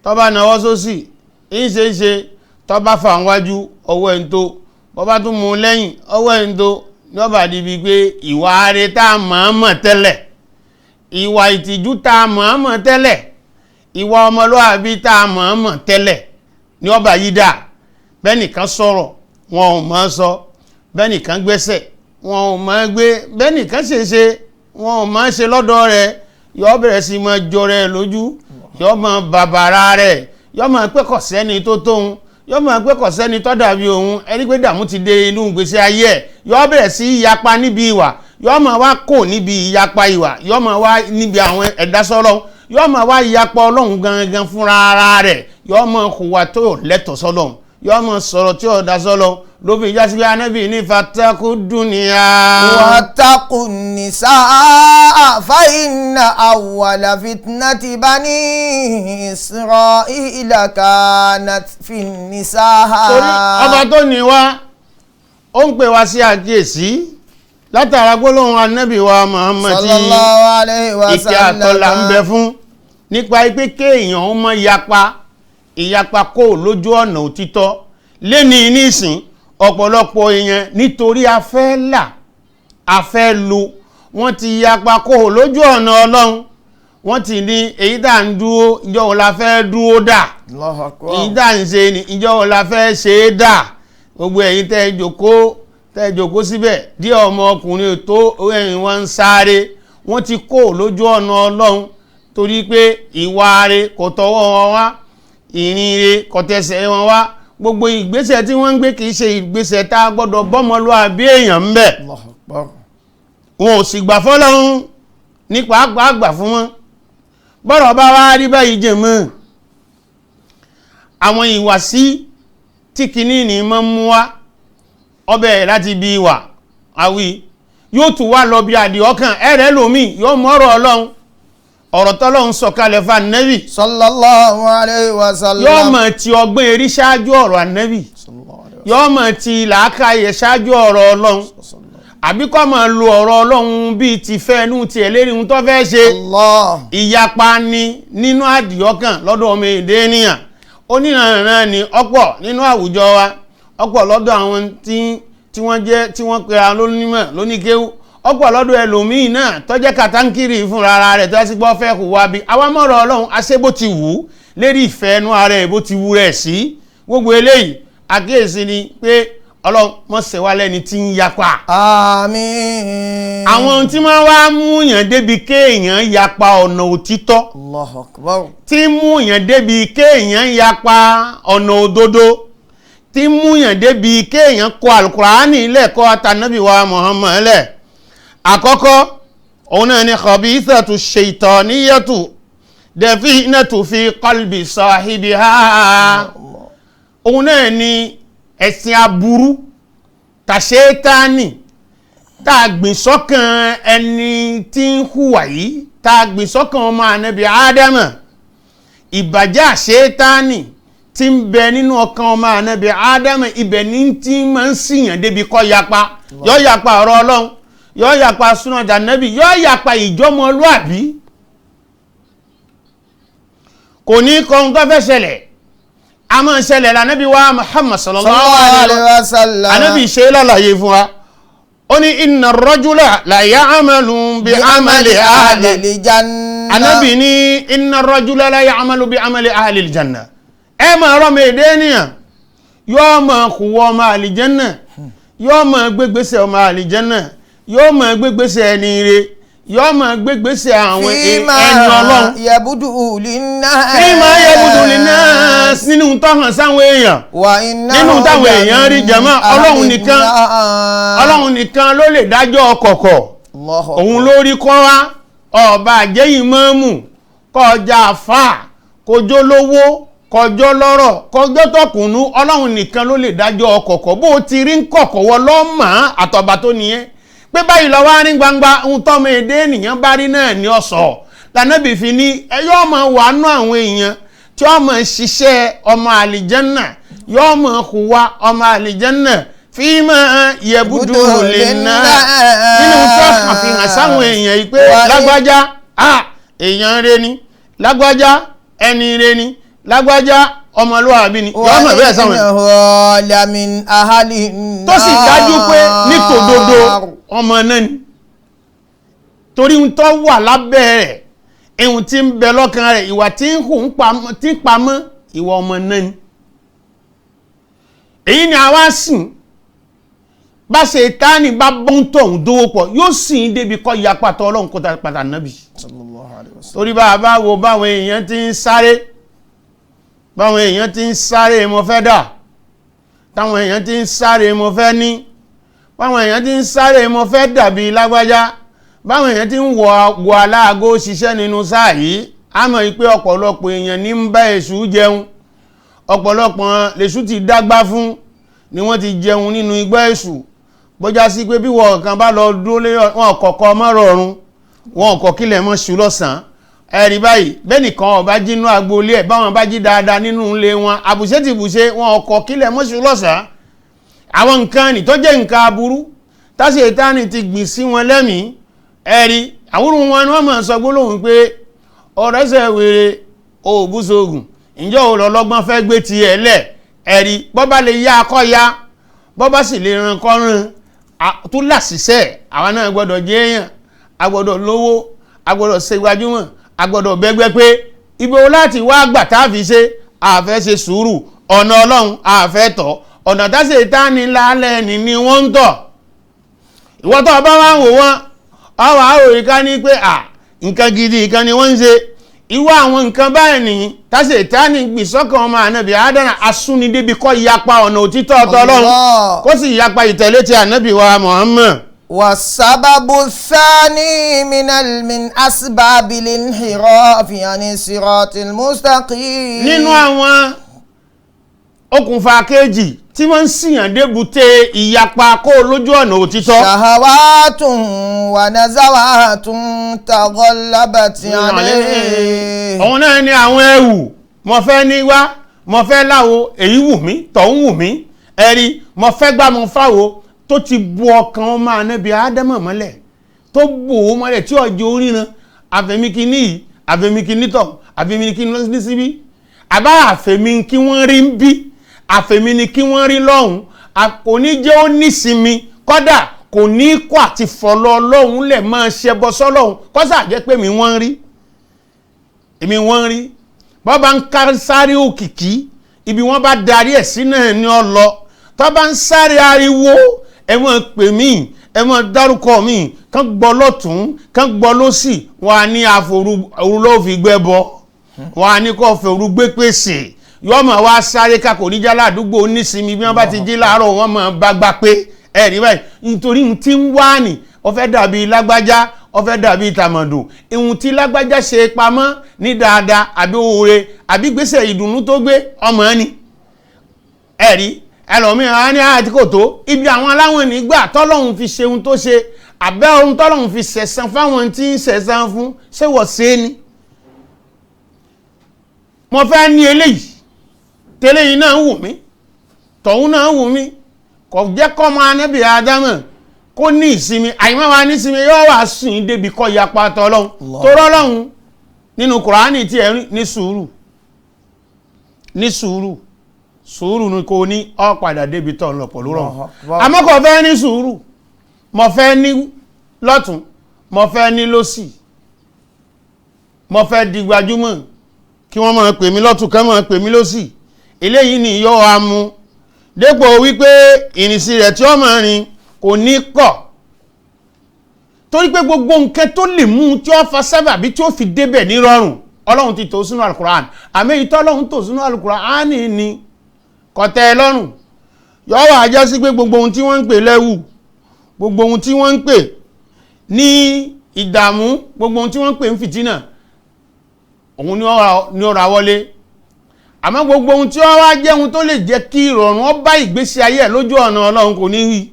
tọba náwó sósì ń ṣe é ṣe, tọba fà wájú ọwọ́ ẹ̀ ń tó, bọ́bá tún mú un lẹ́yìn ọwọ́ ẹ̀ ń tó, ní ọba dìbí pé ìwà rẹ̀ tá a mọ̀ọ́mọ̀ tẹ́lẹ̀, ìwà ìtìjú tá a mọ̀ọ́mọ̀ tẹ́lẹ̀, ìwà ọmọlúwàbí tá a mọ̀ọ́mọ̀ tẹ́lẹ̀ ní ọba yìí dà. Bẹ́nìkan sọ̀rọ̀ wọn ò mọ̀ sọ, bẹ́nìkan gbẹ́sẹ̀ wọn ò mọ̀ gbé, bẹ́nìkan ṣe ṣe wọn ò mọ̀ ṣe lọ́dọ̀ rẹ̀, yọ bẹ̀rẹ̀ sí máa jọ rẹ̀ lójú, yọ máa bàbàrà rẹ̀, yọ máa pé kò sẹ́ni tó tóun, yọ máa pé kò sẹ́ni tó dàbí òun. Ẹni pé dààmú ti dé inú ìgbésí ayé ẹ̀, yọ bẹ̀rẹ̀ sí yapa níbi ìwà, yọ máa wá kò níbi ìyapa ìwà, yọ máa wá níbi àwọn ẹ̀dá sọ́lọ́, yọ máa wá yapa Ọlọ́run gangan fúnra ara rẹ̀, yọ máa hùwà tó lẹ́tọ̀ọ́ sọ́lọ́run, yọ máa sọ̀rọ̀ tí ò dá sọ́lọ́. Ló fi jásí pé Ànábì ní fattaku dunya. Wattaqu nisaa fa inna awwala fitnati bani Isra'ila kanat fin nisaa. Torí ọba tó ní wá ó ń pè wá sí àkíyèsí látara gbólóhùn Ànábì wa Muhammad tí Sallallahu alayhi wa ìkẹ́ àtọ́là ń bẹ fún, nípa pé kéèyàn ó mọ yapa ìyapa kó lójú ọ̀nà òtítọ́ lẹ́ni nísìn. Ọ̀pọ̀lọpọ̀ èèyàn nítorí a fẹ́ là, a fẹ́ lu, wọ́n ti yapa kó lójú ọ̀nà Ọlọ́run. Wọ́n ti ní èyí tá à ń dúró, ìjọ wo la fẹ́ dúró dà? Allahu akbar. Èyí tá à ń ṣe ni ìjọ wo la fẹ́ ṣe é dà? Gbogbo ẹ̀yin tẹ́ ẹ jókòó, tẹ́ ẹ jókòó síbẹ̀ díẹ̀, ọmọkùnrin tó ẹ̀yìn wọn ń sáré, wọ́n ti kó lójú ọ̀nà Ọlọ́run torí pé ìwà rẹ̀ kò tọwọ́ wọn wá, ìrìn rẹ̀ kò tẹsẹ̀ wọn wá. Gbogbo ìgbésẹ̀ tí wọ́n ń gbé kì í ṣe ìgbésẹ̀ tá a gbọ́dọ̀ bọ́mọlúwàbí èèyàn ń bẹ̀. Allahu akbar. Wọn ò sì gbà fọ́lọ́run ní pàápàá gbà fún wọn. Bọ́rọ̀ bá wá rí báyìí jẹ̀ mọ́, àwọn ìwàsí tí kinní ní mọ́ mú wá ọbẹ̀ láti bí ìwà àwí yóò tún wá lọ bí àdì ọkàn ẹ̀rẹ́ lómi yóò mọ́rọ̀ Ọlọ́run, ọ̀rọ̀ tọ́lọ́run sọ̀kalẹ̀ fún Ànábì Sallallahu alayhi wa sallam. yóò mọ̀ ti ọgbọ́n erí ṣáájú ọ̀rọ̀ Ànábì, Sallallahu alayhi yóò mọ̀ ti làákàyè ṣáájú ọ̀rọ̀ Ọlọ́run, wa sallam. àbí kó máa lo ọ̀rọ̀ Ọlọ́run bíi ti fẹ́ inú tiẹ̀ lérí ohun tó fẹ́ ṣe. Allah. Ìyapa ni nínú àdìọ́kàn lọ́dọ̀ ọmọ èdè ènìyàn onírànràn ni ọ̀pọ̀ nínú àwùjọ wa, ọ̀pọ̀ lọ́dọ̀ àwọn tí wọ́n jẹ́ tí wọ́n pera lónímọ̀ lóníkéwú, ọ̀pọ̀ lọ́dọ̀ ẹlòmíì náà tó jẹ́ kàtàǹkìrì fúnra ara rẹ̀ tó sì gbọ́ fẹ́ kó wá bí àwa mọ̀rọ̀ Ọlọ́run aṣẹ́ bó ti wù ú lérí ìfẹ́ ẹnu ara ẹ̀ bó ti wù rẹ̀ sí. Gbogbo eléyìí àkíyèsí ni pé Ọlọ́run mọ̀ ṣe wá lẹ́ni tí ń yapa. Àmín. Àwọn ohun tí wọ́n wá mú yàn débi kéèyàn yapa ọ̀nà òtítọ́, Allahu akbar. tí mú yàn débi kéèyàn yapa ọ̀nà òdodo, tí mú yàn débi kéèyàn kọ alukurani lẹ́kọ́ àtànábì wa Muhammad lẹ̀. Àkọ́kọ́ òun náà ni khabithatu shaytaniyatu dafinatu fi qalbi sahibiha. Òun náà ni ẹ̀sìn aburú Tàṣetáni tá a gbìn sọ́kàn ẹni tí ń hùwà yìí, tá a gbìn sọ́kàn ọmọ ànábì Ádámà, ìbàjẹ́ àṣetáni tí ń bẹ nínú ọkàn ọmọ ànábì Ádámà, ibẹ̀ ní tí máa ń sìyàn débi kọ́ yapa. Yọ yapa ọ̀rọ̀ Ọlọ́run, yọ yapa súnà jànábì, yọ yapa ìjọmọlúàbí. Kò ní kọ́ ohun tó fẹ́ ṣẹlẹ̀, a máa ṣẹlẹ̀ lànàbí wa Muhammad sallallahu alaihi wa sallam. Ànábì ṣe lálàyé fún wa, ó ní inna rajula la ya'malu bi amali ahli janna. Ànábì ní inna rajula la ya'malu bi amali ahli aljanna. Ẹ máa rọ́ mi èdè ènìyàn, yóò máa kúwọ́ ọmọ àlìjẹ́nà, yóò máa gbégbèsè ọmọ àlìjẹ́nà, yóò máa gbégbèsè ẹni ire, yóò máa gbégbèsè àwọn ẹni Ọlọ́run. Yabudu linnas. Fíìmà yabudu linnas, nínú tó hàn sáwọn èèyàn, nínú táwọn èèyàn rí jàmá. Ọlọ́run nìkan, Ọlọ́run nìkan ló lè dájọ́ kọ̀kọ̀, òun ló rí kọ́ wa. Ọba àjẹyìn mọ́mù kọjá àfà, kọjọ́ lówó, kọjọ́ lọ́rọ̀, kọjọ́ tọkùnú, Ọlọ́run nìkan ló lè dájọ́ kọ̀kọ̀. Bó o ti rí ń kọ̀kọ̀ wọ lọ́mọ àtọ̀bà tó nìyẹn pé báyìí lọ wá ní gbangba, ohun tọ́mọ èdè ènìyàn bá rí náà ní ọ̀sọ̀. Lànàbì fi ní ẹ yóò máa wà nú àwọn èèyàn tí ó máa ṣiṣẹ́ ọmọ àlìjẹ́nà, yóò máa hùwà ọmọ àlìjẹ́nà, fíìmà yẹ̀bùdù lè ná, nínú tó kàn fi hàn sáwọn èèyàn yìí pé lágbájá èèyàn rẹ ni, lágbájá ẹni rẹ ni, lágbájá ọmọlúwàbí ni, yóò mọ̀ bẹ́ẹ̀ sáwọn èèyàn. Tó sì dájú pé nítòdodo ọmọ náà ni, torí ń tọ́ wà lábẹ́ rẹ̀, ihun tí ń bẹ lọ́kàn rẹ̀, ìwà tí ń hù tí ń pamọ́, ìwà ọmọ náà ni. Èyí ni àwa sìn bá ṣe táàní bá bọ́ńtọ̀ ń dówó pọ̀, yóò sìn débi kọ́ ya pàtó Ọlọ́run kó pàtà nábì. Torí bá a bá wo báwọn èèyàn ti ń sáré, báwọn èèyàn ti ń sáré mo fẹ́ dà, táwọn èèyàn ti ń sáré mo fẹ́ ní, báwọn èèyàn ti ń sáré mo fẹ́ dàbí lágbájá, báwọn èèyàn ti ń wọ aláàgó ṣiṣẹ́ nínú sáà yìí, a mọ̀ pé ọ̀pọ̀lọpọ̀ èèyàn ní ń bá èṣù jẹun, ọ̀pọ̀lọpọ̀ lèṣù ti dágbá fún ni wọ́n ti jẹun nínú igbá èṣù. Bójá sí pé bí wọ́n kan bá lọ dúró lé wọn kọ̀kọ́ mọ́rọ̀ọ̀run, wọn kọ̀ kílẹ̀ mọ́ ṣù lọ́sàn-án. Ẹ̀rí báyìí, bẹ́ẹ̀ nìkan ọba jínú agboolé ẹ̀, báwọn bá jí dáadáa nínú ilé wọn, àbùṣe ti bùṣe, wọn kọ̀ kílẹ̀ mọ́ ṣù lọ́sàn-án. Àwọn nǹkan nì tó jẹ́ nǹkan aburú táṣetánì ti gbìn sí wọn lẹ́mìí. Ẹ̀rí àwòrán wọn ni wọ́n máa sọ gbólóhùn pé ọ̀rẹ́sẹ̀ wèrè òbúṣogun, ǹjẹ́ òun lọ́lọ́gbọ́n fẹ́ gbé tiẹ̀ lẹ̀. Ẹ̀rí bọ́bá lè yá akọ́ ya, bọ́bá sì lè ran kọ́ ran, tó làṣìṣẹ́. Àwa náà gbọ́dọ̀ jẹ́ èèyàn, a gbọ́dọ̀ lówó, a gbọ́dọ̀ ṣe gbajúmọ̀, a gbọ́dọ̀ bẹ́gbẹ́ pé ibo láti wá gbà tá a fi ṣe, àfẹ́ ṣe sùúrù, ọ̀nà Ọlọ́run àfẹ́ tọ̀, ọ̀nà táṣetánì lálẹ́ ni ni wọ́n ń tọ̀. Ìwọ tó bá wá ń wò wọ́n, ọwọ́ àròyìn ká ní pé à nǹkan gidi nǹkan ni wọ́n ń ṣe. Irú àwọn nǹkan báyìí nìyí táṣetánì gbìn sọ́kàn ọmọ ànábì Ádámù, asúnidébi kọ́ yapa ọ̀nà òtítọ́ ọ̀tọ̀ Ọlọ́run, kó sì yapa ìtẹ̀lé ti ànábì wa Muhammad. والسبب الثاني من أسباب الانحراف عن الصراط المستقيم. Nínú àwọn okùnfà kejì tí wọ́n ń sìyàn débùté ìyapa kó lójú ọ̀nà òtítọ́. Shahawatun wa nazawatun taghallabat alayhi. Òun náà ni àwọn ẹ̀wù, mo fẹ́ ní wá, mo fẹ́ láwo, èyí wù mí, tọ̀hún wù mí, ẹ̀rí mo fẹ́ gbá mo fáwo, tó ti bu ọkàn ọmọ ànábì Ádámọ̀ mọ́lẹ̀, tó bò ó mọ́lẹ̀ tí ọjọ́ oríran, àfẹ̀míkíní yìí, àfẹ̀míkíní tọ̀, àfẹ̀míkíní ní síbí, àbá àfẹ̀mí kí wọ́n rí ń bí, àfẹ̀mí ni kí wọ́n rí lọ́hùn, kò ní jẹ́ ó nísinmi, kọ́dà kò ní kó àti fọlọ́ ọlọ́hun lẹ̀ máa ṣẹbọ sọ́lọ́hun, kọ́sà jẹ́ pé mi wọ́n rí, èmi wọ́n rí. Bọ́ bá ń ká sáré òkìkí, ibi wọ́n bá darí ẹ̀ sí náà ni ọ lọ. Tọ́ bá ń sáré ariwo, ẹ máa pè mí, ẹ máa dárúkọ mi, kán gbọ́ lọ́tún, kán gbọ́ lọ́sì, wọn á ní àforú ló fi gbẹ́ bọ, wọn á ní kó fòrú gbé pèsè. Yọ́ máa wá sáré ká, kò ní já ládùúgbò nísinmi, bí wọ́n bá ti jí láàárọ̀ wọ́n máa bá gbá pé ẹ̀rí báyìí, nítorí ohun tí ń wá nì, ó fẹ́ dàbí lágbájá, ó fẹ́ dàbí tàmọ̀dò. Ihun tí lágbájá ṣe pamọ́ ní dáadáa àbí oore àbí gbèsè ìdùnnú tó gbé ọmọ ni. Ẹ̀rí Ẹlòmíràn á ní àti kò tó ibi àwọn aláwọ̀ nígbà tọ́lọ́hun fi ṣe ohun tó ṣe, àbẹ́ ohun tọ́lọ́hun fi ṣẹ̀san fáwọn tí ń ṣẹ̀san fún, ṣé wọ́n ṣe é ni? Mo fẹ́ ní eléyìí, tẹ́lẹ̀ yìí náà wù mí, tọ̀hún náà wù mí, kò jẹ́ kọ́ máa nẹ́bí Ádámù kó ní ìsinmi. Àyìnbá wa ní ìsinmi yóò wá sùn débi kọ́ yapa tọ́lọ́hun tó rọ́lọ́hun nínú Kùránì tí ẹ ní sùúrù, ní sùúrù, sùúrù ni kò ní ọ padà débi tọ́ lọ pẹ̀lú rọrùn. Àmọ́ kò fẹ́ ní sùúrù, mo fẹ́ ní lọ́tún, mo fẹ́ ní lọ́sì, mo fẹ́ di gbajúmọ̀ kí wọ́n máa pè mí lọ́tún, kí wọ́n máa pè mí lọ́sì. Eléyìí ni yóò wá mú dépò wípé ìrìnsí rẹ̀ tí ó máa rìn kò ní kọ̀, torí pé gbogbo nǹkan tó lè mú tí ó fa sábàbí tí ó fi débẹ̀ ní rọrùn, Ọlọ́run ti tò sínú Alukur'an. Àmì ìtọ́ Ọlọ́run tò sínú Alukur'an ni kò tẹ́ ẹ lọ́rùn. Yóò wá jẹ́ sí pé gbogbo ohun tí wọ́n ń pè lẹ́wù, gbogbo ohun tí wọ́n ń pè ní ìdààmú, gbogbo ohun tí wọ́n ń pè ń fìtínà, òun ni ó ra wọlé. Àmọ́ gbogbo ohun tí ó wá jẹ́ ohun tó lè jẹ́ kí ìrọ̀rùn ó bá ìgbésí ayé ẹ̀ lójú ọ̀nà Ọlọ́run kò ní rí.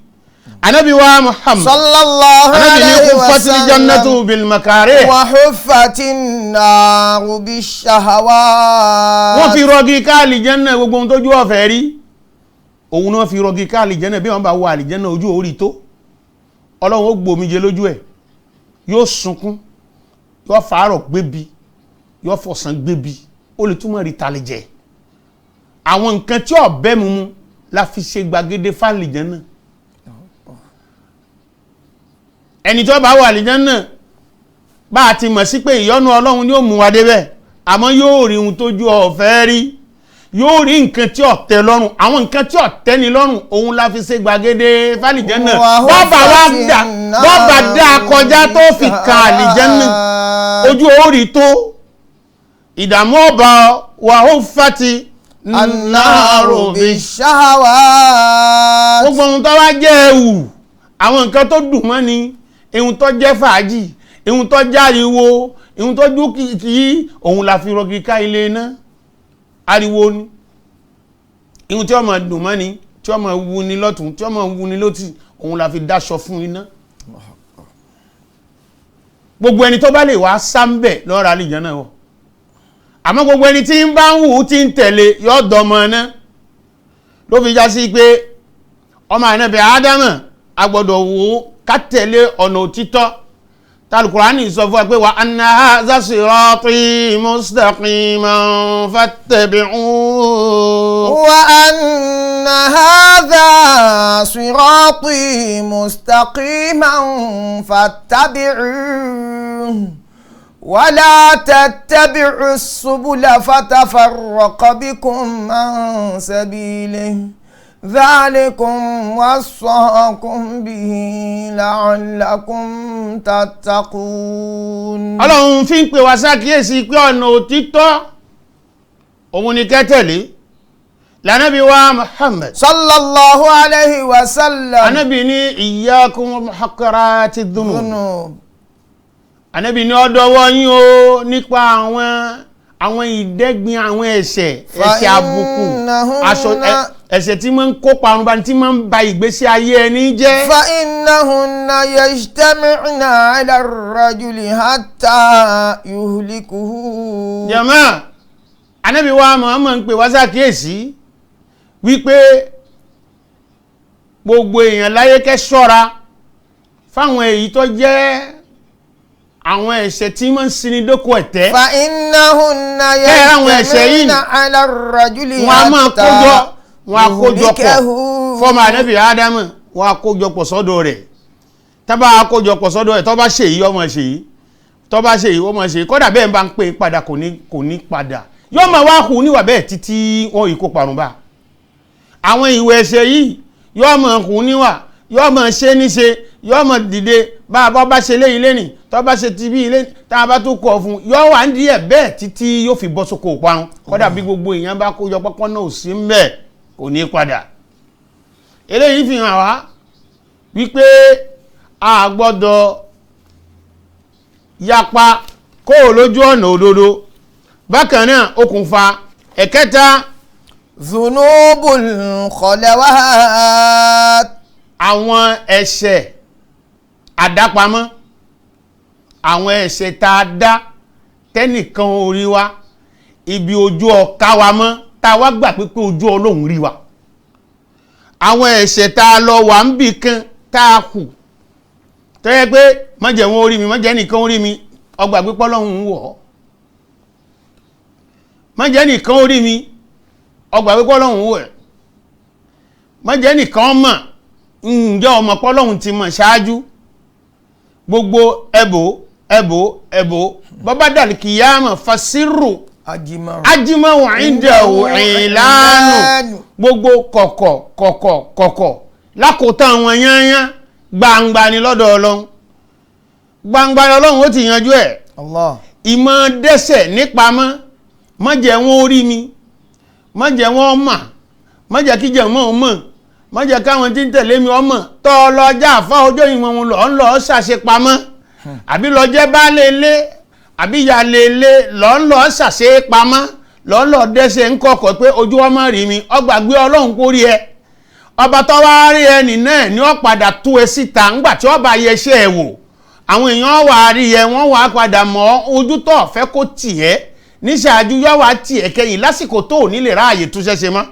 Ànábì wa Muhammad sallallahu alayhi wa sallam jannatu bil makarih wa huffatin naru bishahawat. Wọ́n fi rọgí ká àlìjẹ́nà, gbogbo ohun tójú ọ̀fẹ́ rí òun náà fi rọgí ká àlìjẹ́nà. Bí wọ́n bá wọ àlìjẹ́nà ojú orí tó, Ọlọ́run ó gbòmìje lójú ẹ̀, yóò sunkún, yóò fàárọ̀ gbébi, yóò fọ̀sán gbébi, ó lè túmọ̀ rí talẹ̀jẹ̀. Àwọn nǹkan tí ọ̀bẹ mímu la fi ṣe gbàgede fàlìjẹ́nà. Ẹni tó bá wà àlìjẹ́nà, bá a ti mọ̀ sí pé ìyọ́nú Ọlọ́run ni ó mú wa débẹ̀, àmọ́ yóò rí ohun tójú ọ̀fẹ́ rí, yóò rí nǹkan tí ó tẹ́ lọ́rùn. Àwọn nǹkan tí ó tẹ́ ni lọ́rùn òun la fi ṣe gbàgede fàlìjẹ́nà. Bọ́ọ̀bà dá kọjá tó fi ka àlìjẹ́nà, ojú orí tó ìdààmú ọba wà ó fati annaru bishahawat. Gbogbo ohun tó wá jẹ́ ẹ̀wù, àwọn nǹkan tó dùn mọ́ ni, ihun tó jẹ́ fàájì, ihun tó járiwo, ihun tó jú kìkì, òun la fi rọgí ká ilé iná. Ariwo ni ihun tí ó máa dùn mọ́ ni, tí ó máa wu ni lọ́tún, tí ó máa wu ni lótì, òun la fi dáṣọ fún iná. Gbogbo ẹni tó bá lè wá sáńbẹ̀ lọ́ra àlìjánnà wọ̀, àmọ́ gbogbo ẹni tí ń bá ń wù ú tí ń tẹ̀lé yóò dọmọ náà. Ló fi já sí pé ọmọ ànábì Ádámù a gbọ́dọ̀ wò ó ká tẹ̀lé ọ̀nà òtítọ́. Tàlùkùránì sọ fún wa pé wa anna hadha sirati mustaqiman fattabi'uhu. Wa anna hadha sirati mustaqiman fattabi'uhu wa la tattabi'u subula fatafarraqa bikum an sabilihi ذلكم وصاكم به لعلكم تتقون. Ọlọ́run fi ń pè wá ṣàkíyèsí pé ọ̀nà òtítọ́ òun ni kẹ́tẹ̀lé. Lànàbí wa Muhammad sallallahu alayhi wa sallam, Ànábì ní iyyakum wa muhaqqarati dhunub. Ànábì ní ọ̀dọ̀wọ́ yín o nípa àwọn ìdẹ́gbin, àwọn ẹ̀ṣẹ̀, ẹ̀ṣẹ̀ àbùkù, aṣọ ẹ̀ṣẹ̀ tí máa ń kó parun bá ní, tí máa ń ba ìgbésí ayé ẹni jẹ́. Fa innahunna yajtami'na 'ala ar-rajuli hatta yuhlikuhu. Jàmáà, Ànábì wa Muhammad ń pè wá ṣàkíyèsí wípé gbogbo èèyàn láyé kẹ́ ṣọ́ra fáwọn èyí tó jẹ́ àwọn ẹ̀ṣẹ̀ tí máa ń sinmi dóko ẹ̀tẹ́. Fa innahunna yajtami'na 'ala ar-rajuli hatta wọ́n á kójọpọ̀ fọ́mọ Ànábì Ádámù, wọ́n á kójọpọ̀ sọ́dọ̀ rẹ̀. Tábà á kójọpọ̀ sọ́dọ̀ rẹ̀, tó bá ṣe èyí ọmọ ṣe èyí, tó bá ṣe èyí ọmọ ṣe èyí, kódà bẹ́ẹ̀ bá ń pè é padà kò ní padà, yóò máa wá hù níwà bẹ́ẹ̀ títí wọn yìí kó parun bá. Àwọn ìwé ẹ̀ṣẹ̀ yìí yóò máa hù níwà, yóò máa ṣe níṣe, yóò máa dìde. Bá a bá ṣe léyìí lẹ́nì, tó bá ṣe ti bí ilé, tá a bá tó kọ̀ fún, yóò wà ní díẹ̀ bẹ́ẹ̀ títí yóò fi bọ́ sóko parun. Kódà bí gbogbo èèyàn bá kójọ pọ́pọ́ náà ò sí ń bẹ̀, kò ní padà. Eléyìí fi hàn wá wípé a gbọ́dọ̀ yapa kó o lójú ọ̀nà òdodo. Bákan náà okùnfà ẹ̀kẹta. ذنوب الخلوات. Àwọn ẹ̀ṣẹ̀ àdápamọ́, àwọn ẹ̀ṣẹ̀ tá a dá tẹ́nìkan ò rí wa, ibi ojú ọ̀ka wa mọ́, tá a wá gbà pé ojú Ọlọ́run rí wa. Àwọn ẹ̀ṣẹ̀ tá a lọ wà ń bì kan tá a kù tó yẹ pé má jẹ́ wọn orí mi, má jẹ́ nìkan orí mi, ọgbà pípọ́ lọ́hùn ń wọ̀ ọ́. Má jẹ́ nìkan orí mi, ọgbà pípọ́ lọ́hùn ń wọ̀ ẹ́. Má jẹ́ nìkan mọ̀, ǹjẹ́ ọmọ pọ́lọ́hùn ti mọ̀ ṣáájú. Gbogbo ẹ̀bò ẹ̀bò ẹ̀bò bọ́bá dàlí kìyàmọ̀ fasiru ajimahu indahu ìlànà, gbogbo kọ̀kọ̀ kọ̀kọ̀ kọ̀kọ̀ lákòótán àwọn yányán gbangba ni lọ́dọ̀ Ọlọ́run, gbangba ni Ọlọ́run ó ti yanjú ẹ̀. Ìmọ̀ dẹ́sẹ̀ nípamọ́, má jẹ́ wọn orí mi, má jẹ́ wọn mọ̀, má jẹ́ kíjẹ̀ mọ́ ọ mọ̀, má jẹ́ káwọn tí ń tẹ̀lé mi ọmọ tọ́ ọ lọ já àfa ọjọ́ ìwọ̀n wọn lọ ń lọ ṣàṣepamọ́, àbí lọ jẹ́ baálé ilé àbí ìyáálé ilé lọ ń lọ ṣàṣepamọ́, lọ ń lọ dẹ́sẹ̀ ń kọ̀kọ̀ pé ojú ọmọ rí mi, ọgbàgbé Ọlọ́run kó rí ẹ. Ọba tó wá rí ẹnì náà ni ó padà tú ẹ síta ńgbà tí ọba yẹ iṣẹ́ ẹ wò, àwọn èèyàn wà á rí ẹ, wọ́n wà á padà mọ̀ ojú tó fẹ́ kó tì ẹ́ níṣáájú yọ wá tì ẹ́ kẹ́yìn lásìkò tó ò ní lè ráàyè túnṣe ṣe mọ́.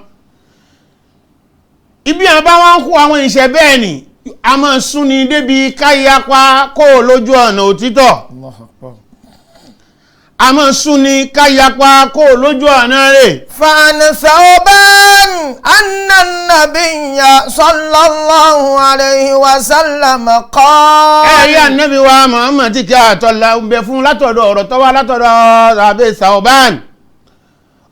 Ibi àwọn bá wọn kó àwọn ìṣẹ́ bẹ́ẹ̀ ni a máa sún ni débi káyapa kó o lójú ọ̀nà òtítọ́, a máa sún ni káyapa kó o lójú ọ̀nà rẹ̀. فعن ثوبان أن النبي صلى الله عليه وسلم قال. Ẹ̀rí ànábì wa Muhammad ti kí àtọ́lá ń bẹ fún látọ̀dọ̀ ọ̀rọ̀ tó wá látọ̀dọ̀ àbẹ̀ Thawban,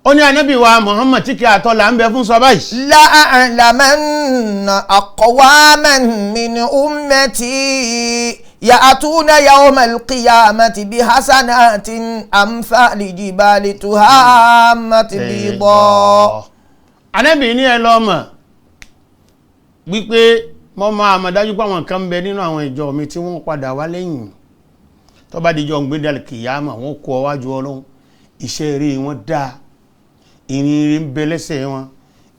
ó ní ànábì wa Muhammad tí kí àtọ́lá ń bẹ fún sọ báyìí. La a'lamanna aqwaman min ummati ya'tuna yawma al-qiyamati bihasanatin amthali jibali tuhammati bida. Ànábì ní ẹ lọ mọ̀ wípé mo máa mọ̀ dájú pé àwọn kan ń bẹ nínú àwọn ìjọ mi tí wọ́n padà wá lẹ́yìn, tó bá dijọ́ ń gbé dàlẹ́ kìyàmà wọ́n kó ọwájú Ọlọ́run, iṣẹ́ eré wọn dáa, ìrìn eré ń bẹ lẹ́sẹ̀ wọn,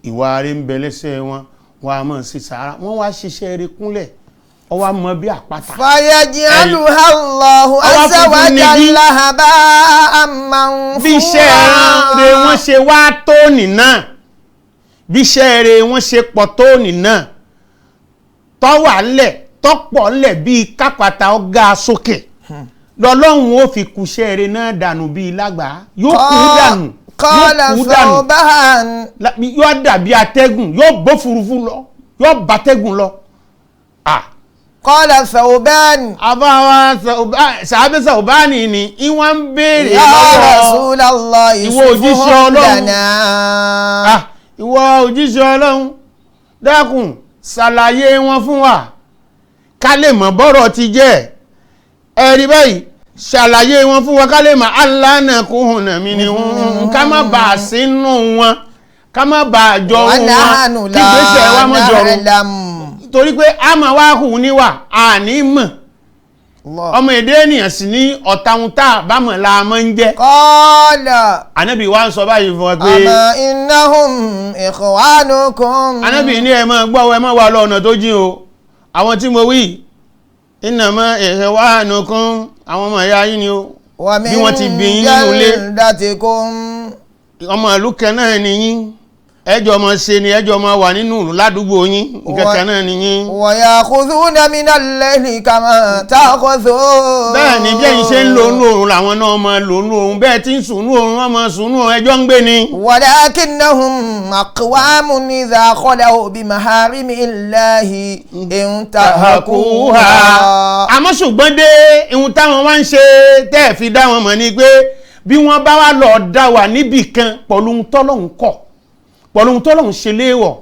ìwà eré ń bẹ lẹ́sẹ̀ wọn, wọn a máa ṣe sàárà, wọ́n wá ṣiṣẹ́ eré kúnlẹ̀, ọwọ́ a mọ bí àpáta. Fayaj'aluha Allahu azza wa jalla haba'an manthura. Bí iṣẹ́ eré wọn ṣe wá tóònì náà, bí iṣẹ́ eré wọn ṣe pọ̀ tóònì náà, tọ́wà ńlẹ̀ tọ́pọ̀ ńlẹ̀ bíi kápátá ọ̀gá sókè lọ́lọ́run ó fi kúṣẹ́ eré náà dànù bíi lágbàá, yóò kú dànù, yóò kú dànù, yóò dàbí atẹ́gùn, yóò bófurufú lọ, yóò bàtẹ́gùn lọ. Qala Thawban. Àbáwá sàábẹ́ Thawbani ni ìwọ̀n ń béèrè lọ́wọ́ Ya Rasulallah ìwọ òjíṣẹ́ Ọlọ́run, ìwọ òjíṣẹ́ Ọlọ́run, dákun ṣàlàyé wọn fún wa ká lè mọ̀ bọ́rọ̀ ti jẹ́. Ẹ̀rí báyìí ṣàlàyé wọn fún wa ká lè mọ̀ alánàkúhùnà mi ni ká má bàa sínú wọn, ká má bàa jọ wọn, kí gbèsè wa mọ̀ jọrun, torí pé a máa wá hù níwà a ní mọ̀. Ọmọ èdè ènìyàn sì ní ọ̀tàhun tá a bá mọ̀ la máa ń jẹ́. Qala. Ànábì wa ń sọ báyìí fún ọ pé. Ama innahum ikhwanukum. Ànábì ní ẹ máa gbọ́ ẹ máa wà lọ ọ̀nà tó jìn o, àwọn tí mo wí innama ikhwanukum, àwọn ọmọ ìyá yín ni o, bí wọ́n ti bí yín nínú ilé, ọmọ ìlú kan náà ni yín, ẹjọ́ máa ṣe ni ẹjọ́ máa wà nínú ìlú ládùúgbò yín, nǹkan náà ni yín. Wa ya'khudhuna mina al-layli kama ta'khudhun. Bẹ́ẹ̀ ni bí ẹ̀yin ṣe ń lo inú oorun làwọn náà máa lo inú oorun, bẹ́ẹ̀ tí ń sùn inú oorun wọ́n máa sùn inú oorun, ẹjọ́ ń gbé ni. Walakinnahum aqwamun idha khalaw bi maharimillahi intahakuha. Àmọ́ ṣùgbọ́n dé ihun táwọn wá ń ṣe tẹ́ ẹ̀ fi dá wọn mọ̀ ni pé bí wọ́n bá wá lọ dá wà níbì kan pọ̀lú ohun tọ́lọ́hun kọ̀, pọ̀lú ohun tọ́lọ́hun ṣe léèwọ̀,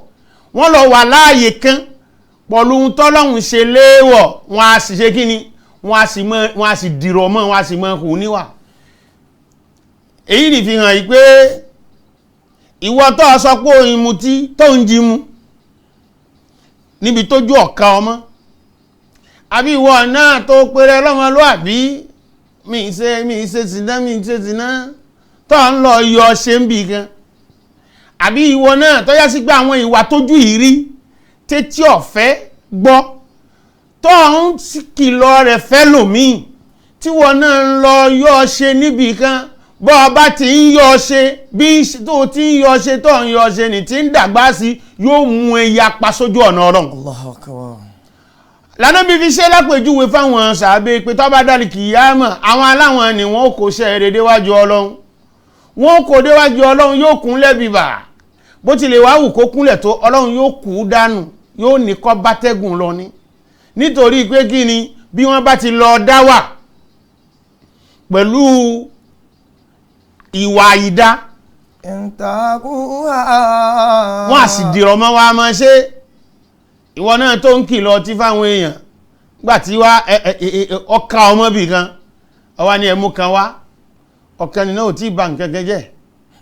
wọ́n lọ wà láàyè kan pọ̀lú ohun tọ́lọ́hun ṣe léèwọ̀, wọ́n á sì ṣe kí ni, wọ́n á sì dìrọ̀ mọ́, wọ́n á sì mọ́ hù níwà. Èyí ni fi hàn yìí pé ìwọ tó sọ pé òun mutí tó ń jí mu níbi tójú ọ̀ka ọmọ, àbí ìwọ náà tó péré lọ́mọlúàbí mi ṣe mi ṣe tìǹà mi ṣe tìǹà tó ń lọ yọ ṣe ń bì kan, Àbí ìwọ náà tó yá sí pé àwọn ìwà tójú ìrí tétí ọ̀fẹ́ gbọ́ tó ń kìlọ̀ rẹ̀ fẹ́ lòmíì tí wọn náà ń lọ yọ ọ ṣe níbì kan, bọ́ ọ bá ti ń yọ ọ ṣe bí tó ti ń yọ ọ ṣe tó ń yọ ọ ṣe ní ti ń dàgbà sí, yóò mú ẹ yapa sójú ọ̀nà Ọlọ́run. Allahu akbar. Lànà bí fi ṣe lápèjúwe fáwọn sàábé pé tó bá dàlí kìyámà, àwọn aláwọn ni wọn kò ṣe eré déwájú Ọlọ́run, wọn kò déwájú Ọlọ́run, yóò kúnlẹ̀ bìbà. Bó tilẹ̀ wá wù kó kúnlẹ̀ tó, Ọlọ́run yóò kú dànù, yóò ní kọ́ bátẹ́gùn lọ ní. Nítorí pé kí ni, bí wọ́n bá ti lọ dá wà pẹ̀lú ìwà àyídá, wọ́n á sì dìrọ̀ mọ́ wa máa ṣe. Ìwọ náà tó ń kìlọ̀ ọtí fáwọn èèyàn, gbà tí wá ọkà ọmọ bì kan, ọwá ní ẹmú kan wá, ọ̀kan ni náà ò tí ì ba nǹkan kan jẹ́,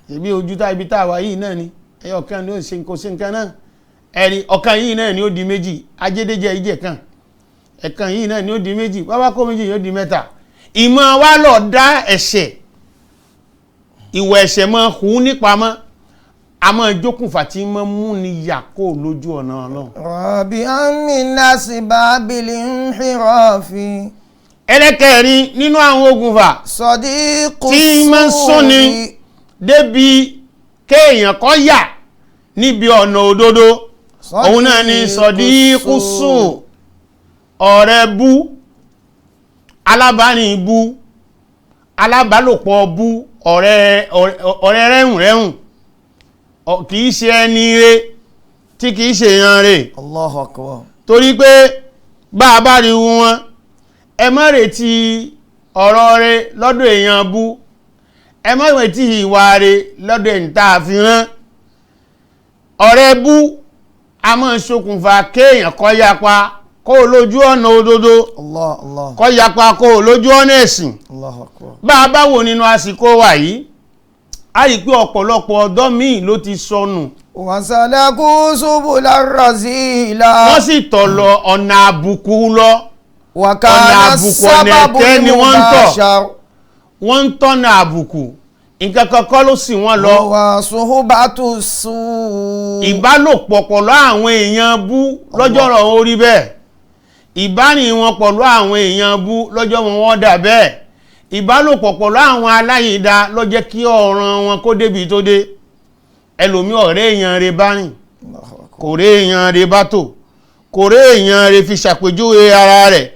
ṣèbí ojú tá ibi tá a wà yìí náà ni ẹyọ ọ̀kan ni ó ṣe nǹkan ṣe nǹkan náà, ẹ̀rí ọ̀kan yìí náà ni ó di méjì, ajédéjẹ ìjẹ kan, ẹ̀kan yìí náà ni ó di méjì, bábá kó méjì yóò di mẹ́ta. Ìmọ̀ wa lọ dá ẹ̀ṣẹ̀, ìwà ẹ̀ṣẹ̀ máa hù nípamọ́, a máa jókùnfà tí máa mú ni yà kó lójú ọ̀nà Ọlọ́run. Rọ̀bì amina sibabil inhirafi. Ẹlẹ́kẹ̀rin nínú àwọn ogunfà Sadiqu tí máa ń súnni débi kéèyàn kọ́ yà níbi ọ̀nà òdodo, òun náà ni sọ̀díkù sùn, ọ̀rẹ́ bú, alábàárìn bú, alábàálòpọ̀ bú, ọ̀rẹ́ rẹ́hùn rẹ́hùn, kìí ṣe ẹni re tí kìí ṣe èèyàn re. Allahu akbar. Torí pé bá a bá rí wọn, ẹ má retí ọ̀rọ̀ rẹ lọ́dọ̀ èèyàn bú, ẹ má retí ìwà rẹ lọ́dọ̀ ẹni tá a fi rán. Ọ̀rẹ́ bú a máa ṣokùnfà kéèyàn kó yapa kó o lójú ọ̀nà òdodo, Allah Allah. kó yapa kó o lójú ọ̀nà ẹ̀sìn. Allahu akbar. Bá a bá wò nínú àsìkò wa yìí, a rí pé ọ̀pọ̀lọpọ̀ ọ̀dọ́ míì ló ti sọnù. Wasalaku subula razila. Wọ́n sì tọ̀ lọ ọ̀nà àbùkù lọ. Wakana ọ̀nà àbùkù, ọ̀nà sábàbù ẹ̀tẹ́ ni wọ́n ń tọ̀. mubashar. Wọ́n ń tọ̀nà àbùkù, nǹkan kankan ló sì wọ́n lọ. Wa suhbatu su. Ìbálòpọ̀ pọ̀lú àwọn èèyàn bú lọ́jọ́ ọ̀rọ̀ orí bẹ́ẹ̀, ìbárìn wọn pọ̀lú àwọn èèyàn bú lọ́jọ́ wọn wọ́n dà bẹ́ẹ̀, ìbálòpọ̀ pọ̀lú àwọn aláìda ló jẹ́ kí ọ̀ràn wọn kó débi tó dé. Ẹlòmí ọ̀rẹ́ èèyàn rẹ̀ bá rìn, kò rẹ́ èèyàn rẹ̀ bá tò, kò rẹ́ èèyàn rẹ̀ fi ṣàpèjúwe ara rẹ̀.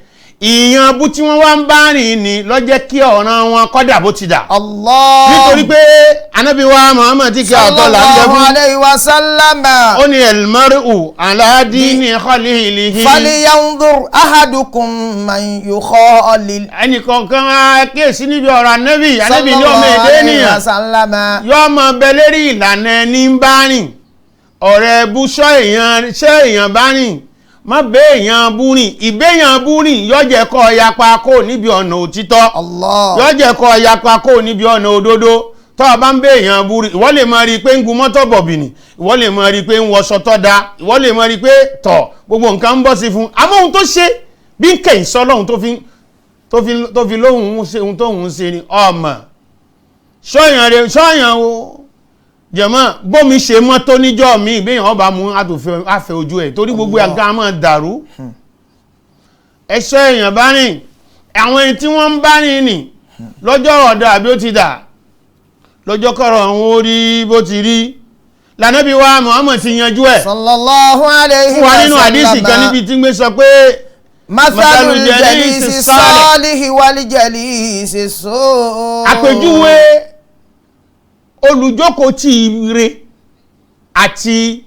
Ìyàn bú tí wọ́n wá ń bá rìn ni ló jẹ́ kí ọ̀ràn wọn kọ́dà bó ti dà. Allah. Nítorí pé Ànábì wa Muhammad tí kí àtọ́ là ń jẹ Sallallahu fún, alayhi wa sallama. ó ní al-mar'u ala dini khalilihi. Falyanzur ahadukum man yukhalil. Ẹnìkọ̀ọ̀kan á kíyèsí níbi ọ̀rọ̀ Ànábì. Ànábì ní ọmọ èdè ènìyàn wa sallama. yóò máa bẹ lérí ìlànà ẹni ń bá rìn. Ọ̀rẹ́ bú ṣọ́ èèyàn, ṣé èèyàn bá rìn, má bẹ́ èèyàn bú rìn. Ìbéèyàn bú rìn yóò jẹ́ kó yapa kó níbi ọ̀nà òtítọ́, Allah. yóò jẹ́ kó yapa kó níbi ọ̀nà òdodo. Tó o bá ń bẹ́ èèyàn bú rìn, ìwọ lè máa rí i pé ń gun mọ́tò bọ̀bìnì, ìwọ lè máa rí i pé ń wọṣọ tó da, ìwọ lè máa rí i pé tọ̀ gbogbo nǹkan ń bọ́ sí fún un. Àmọ́ ohun tó ṣe bí ń kẹ̀yìn sọ lọ́hùn tó fi lóhùn ń ṣe ohun tóhùn ń ṣe ni ọmọ ṣọ́yàn rẹ̀ ṣọ́yàn o. Jẹ̀mọ́ bómi ṣe mọ́ tó níjọ́ mi ìgbéyàn ọba mú àfẹ́ ojú ẹ̀ torí gbogbo àga máa dàrú. Ẹ̀ṣọ́ èèyàn bá rìn, àwọn ẹni tí wọ́n ń bá rìn nì lọ́jọ́ ọ̀dà àbí ó ti dà, lọ́jọ́ kọ̀rọ̀ àwọn orí bó ti rí. Lànàbí wa Muhammad ti yanjú ẹ̀ Sallallahu alayhi fún wa nínú wa àdísì kan sallama. níbi tí ń gbé sọ pé Mathalul jalisi jalisi salihi wal jalisi su. Àpèjúwe olùjókòó tí ire àti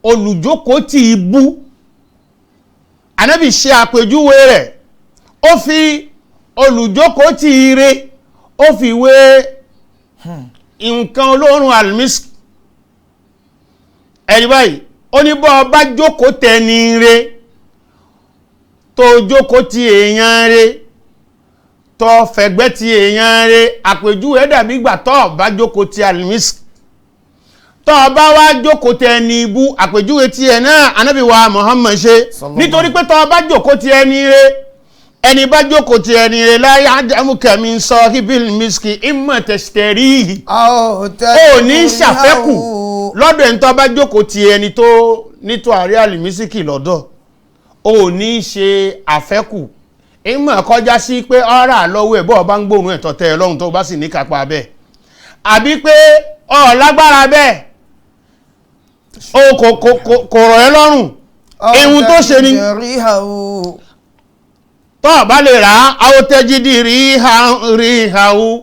olùjókòó tí ibú, Ànábì ṣe àpèjúwe rẹ̀. Ó fi olùjókòó tí ire, ó fi wé nǹkan olóòórùn almisk. Ẹ̀rí báyìí, ó ní bọ́ ọ bá jókòó tẹni ire, tó jókòó ti èèyàn re, tó fẹ̀gbẹ́ ti èèyàn re, àpèjúwe dàbí ìgbà tó bá jókòó ti almisk. Tó bá wá jókòó tẹ ẹni ibú, àpèjúwe ti ẹ̀ náà Ànábì wa Muhammad ṣe. Nítorí pé tó bá jókòó ti ẹni re, ẹni bá jókòó ti ẹni re, láyé ádámù kẹmí ń sọ ibil miski ìmọ̀ tẹ̀sítẹ̀rì, Ó ò ní ṣàfẹ́kù Lọ́dọ̀ ẹni tó bá jókòó ti ẹni tó ní tùwárí àlìmísìkì lọ́dọ̀, ò ní ṣe àfẹ́kù ìmọ̀ kọjá sí pé ọ̀rà lọ́wọ́ ẹ̀ bọ́ ọ bá ń gbóòórùn ẹ̀tọ́ tẹ́ ẹ lọ́rùn tó bá sì ní kápá bẹ́ẹ̀, àbí pé ọ̀ lágbára bẹ́ẹ̀, o kò rọ̀ ẹ́ lọ́rùn. Ihun tó ṣe ni tó o bá lè rà á, àwòtẹ́jídì rí ha ó,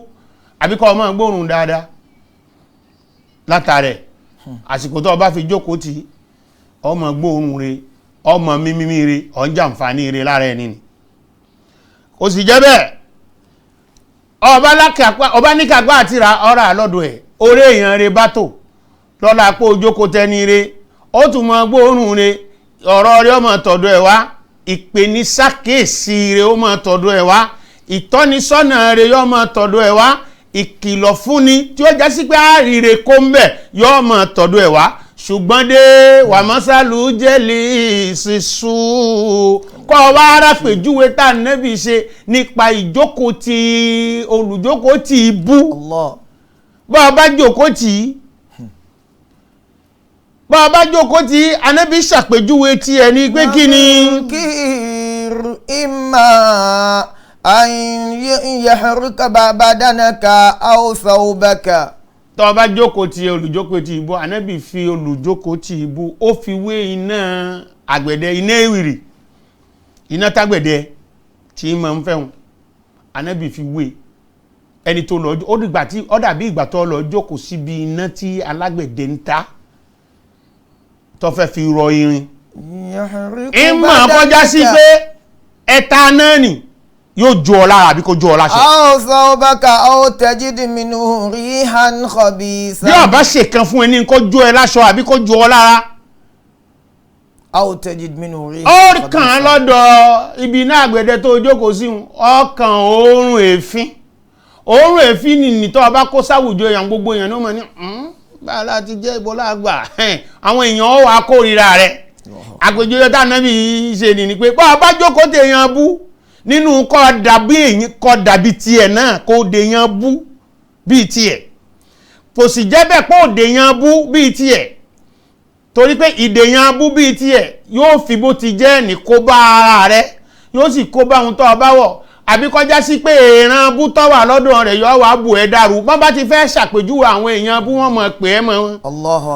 àbí kọ́ ọmọ gbóòórùn dáadáa látàrẹ̀. Àsìkò tó o bá fi jókòó tì, ọmọ gbóòórùn re, ọmọ mímí re, ọ̀ ń jàǹfààní re lára ẹni ni. Kò sì jẹ́ bẹ́ẹ̀, ọba níkàgbá àti ra ọ̀rà lọ́dọ̀ ẹ̀, orí èèyàn re bá tò lọ́la pé ojókòó tẹni re, ó tún mọ gbóòórùn re, ọ̀rọ̀ rẹ̀ ọmọ tọ̀dọ̀ ẹ̀ wá, ìpènisákèsí rẹ̀ ó mọ tọ̀dọ̀ ẹ̀ wá, ìtọ́nisọ́nà rẹ̀ yọ mọ tọ̀dọ̀ ẹ̀ wá, ìkìlọ̀ fúnni tí ó já sí pé àríre kó ń bẹ̀ yọ mọ tọ̀dọ̀ ẹ̀ wá. Ṣùgbọ́n dé wàmọ́sálù jẹ́lì sísú kọ́ wá arápèjúwe tá a nẹ́bí ṣe nípa ìjókòó ti olùjókòó ti ibú. Bá a bá jókòó tì í, bá a bá jókòó tì í, anẹ́bí ṣàpèjúwe ti ẹ̀ ní pé kí ni. Ìmọ̀ àyẹ̀hẹ̀rúkà bàbá dánaka àwòsàn òbẹ̀kà. Tó bá jókòó ti olùjókòó ti ibú, ànábì fi olùjókòó ti ibú, ó fi wé iná àgbẹ̀dẹ, iná ìwìrì, iná tágbẹ̀dẹ tí máa ń fẹ́hùn, ànábì fi wé ẹni tó lọ, ó dìgbà tí ó dàbí ìgbà tó lọ jókòó síbi iná tí alágbẹ̀dẹ ń ta tó fẹ́ fi rọ irin. Ìmọ̀ kọjá sí pé ẹ̀ta náà nì yóò jó ọ lára àbí kó jó ọ láṣọ. Àwòsàn ọbàkà ó tẹ̀jídì mínú ríhan khabisa. Bí ọba ṣe kan fún ẹni kó jó ẹ láṣọ àbí kó jó ọ lára. Ó tẹ̀jídì mínú ríhan khabisa. Ó kàn án lọ́dọ̀ ibi iná àgbẹ̀dẹ tó jókòó sí ọkàn òórùn èéfín. Òórùn èéfín nìní tó ọba kó sáwùjọ èèyàn, gbogbo èèyàn ló mọ̀ ní báyọ̀ láti jẹ́ ìbọlá àgbà, àwọn èèyàn ó wàá kórìíra rẹ̀. Àpèjúwe tá ànábì ṣe nìní pé bá ọba jókòó tèèyàn bú nínú kọ́ dàbí èyí, kọ́ dàbí tiẹ̀ náà, kó dèèyàn bú bíi tiẹ̀. Kò sì jẹ́ bẹ́ẹ̀ pé òdèèyàn bú bíi tiẹ̀, torí pé ìdèèyàn bú bíi tiẹ̀ yóò fi bó ti jẹ́ ní kó bá ara rẹ̀, yóò sì kó bá ohun tó o bá wọ̀, àbí kọjá sí pé èèràn bú tó wà lọ́dọ̀ rẹ̀ yóò wá bù ẹ́ dàrú. Bọ́n bá ti fẹ́ ṣàpèjúwe àwọn èèyàn bú, wọ́n mọ̀ pé ẹ mọ̀ wọn.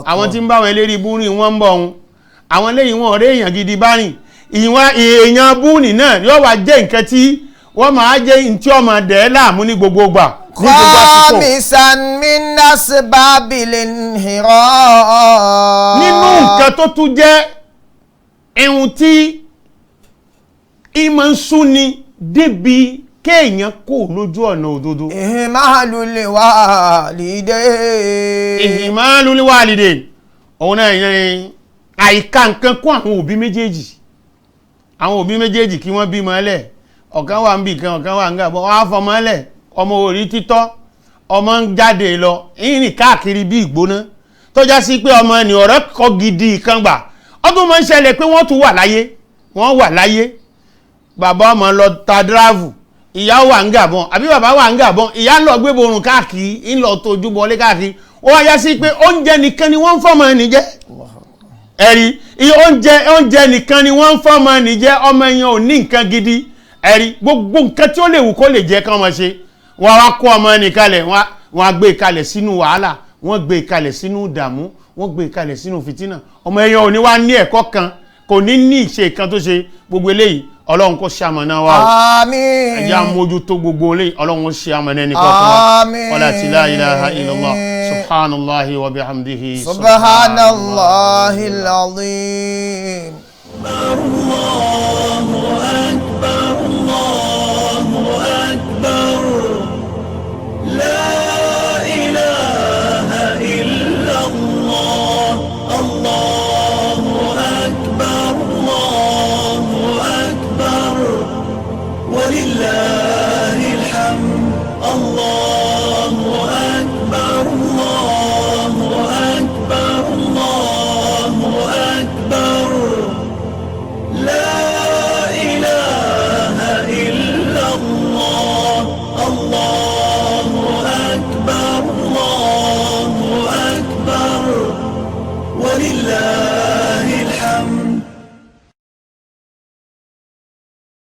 Àwọn tí ń bá wọn eléré ibú rìn wọ́n ń bọ̀ wọn, àwọn lẹ́yìn wọn ọ̀rẹ́ èèyàn gidi bá rìn, ìwọ̀n èèyàn búùnì náà yóò wá jẹ́ nǹkan tí wọ́n máa jẹ́ tí ọmọ dẹ̀ láàmú ní gbogbo gbà ní gbogbo àsìkò. Khamisan min asbabil inhiraf. Nínú nǹkan tó tún jẹ́ ihun tí ìmọ̀ ń súnni débi kéèyàn kò lójú ọ̀nà òdodo. Ihmalul walidayn. Ihmalul walidayn, òun náà yẹn àìka nǹkan kún àwọn òbí méjèèjì. Àwọn òbí méjèèjì kí wọ́n bímọ lẹ̀, ọ̀kan wà ń bì kan, ọ̀kan wà ń gà bọ́, wọ́n á fọmọ lẹ̀, ọmọ orí títọ́, ọmọ ń jáde lọ ìrìn káàkiri bí ìgbóná, tó já sí pé ọmọ ẹni ọ̀rẹ́ kọ gidi kan gbà. Ọdún máa ń ṣẹlẹ̀ pé wọ́n tún wà láyé, wọ́n wà láyé, bàbá ọmọ lọ ta díráàvù, ìyá wà ń gàbọ̀n àbí bàbá wà ń gàbọ̀n, ìyá ń lọ gbé borùn káàkiri, ń lọ tójú bọlé káàkiri, ó wá yá sí pé oúnjẹ nìkan ni wọ́n ń fọmọ ẹni jẹ. Ẹ̀rí oúnjẹ nìkan ni wọ́n ń fọ́mọ ẹni jẹ, ọmọ yẹn ò ní nǹkan gidi. Ẹ̀rí gbogbo nǹkan tí ó lè wù kó lè jẹ́ kán máa ṣe, wọ́n wá kó ọmọ ẹni kalẹ̀, wọ́n á gbé kalẹ̀ sínú wàhálà, wọ́n gbé kalẹ̀ sínú ìdààmú, wọ́n gbé kalẹ̀ sínú fìtínà. Ọmọ yẹn ò ní wá ní ẹ̀kọ́ kan, kò ní ní ìṣe kan tó ṣe. Gbogbo eléyìí Ọlọ́run kó ṣamọ̀nà wa o. Àmín. Ẹ jẹ́ á mójútó gbogbo eléyìí, Ọlọ́run ó ṣe amọ̀nà ẹnì kọ̀ọ̀kan wa. Àmín. Wala la ilaha illallah, subhanallahi wa bihamdihi, Subhanallahil azim. Allahu akbar, Allahu akbar, la ilaha illallah, Allahu akbar, Allahu akbar, walillahil hamd, Allah.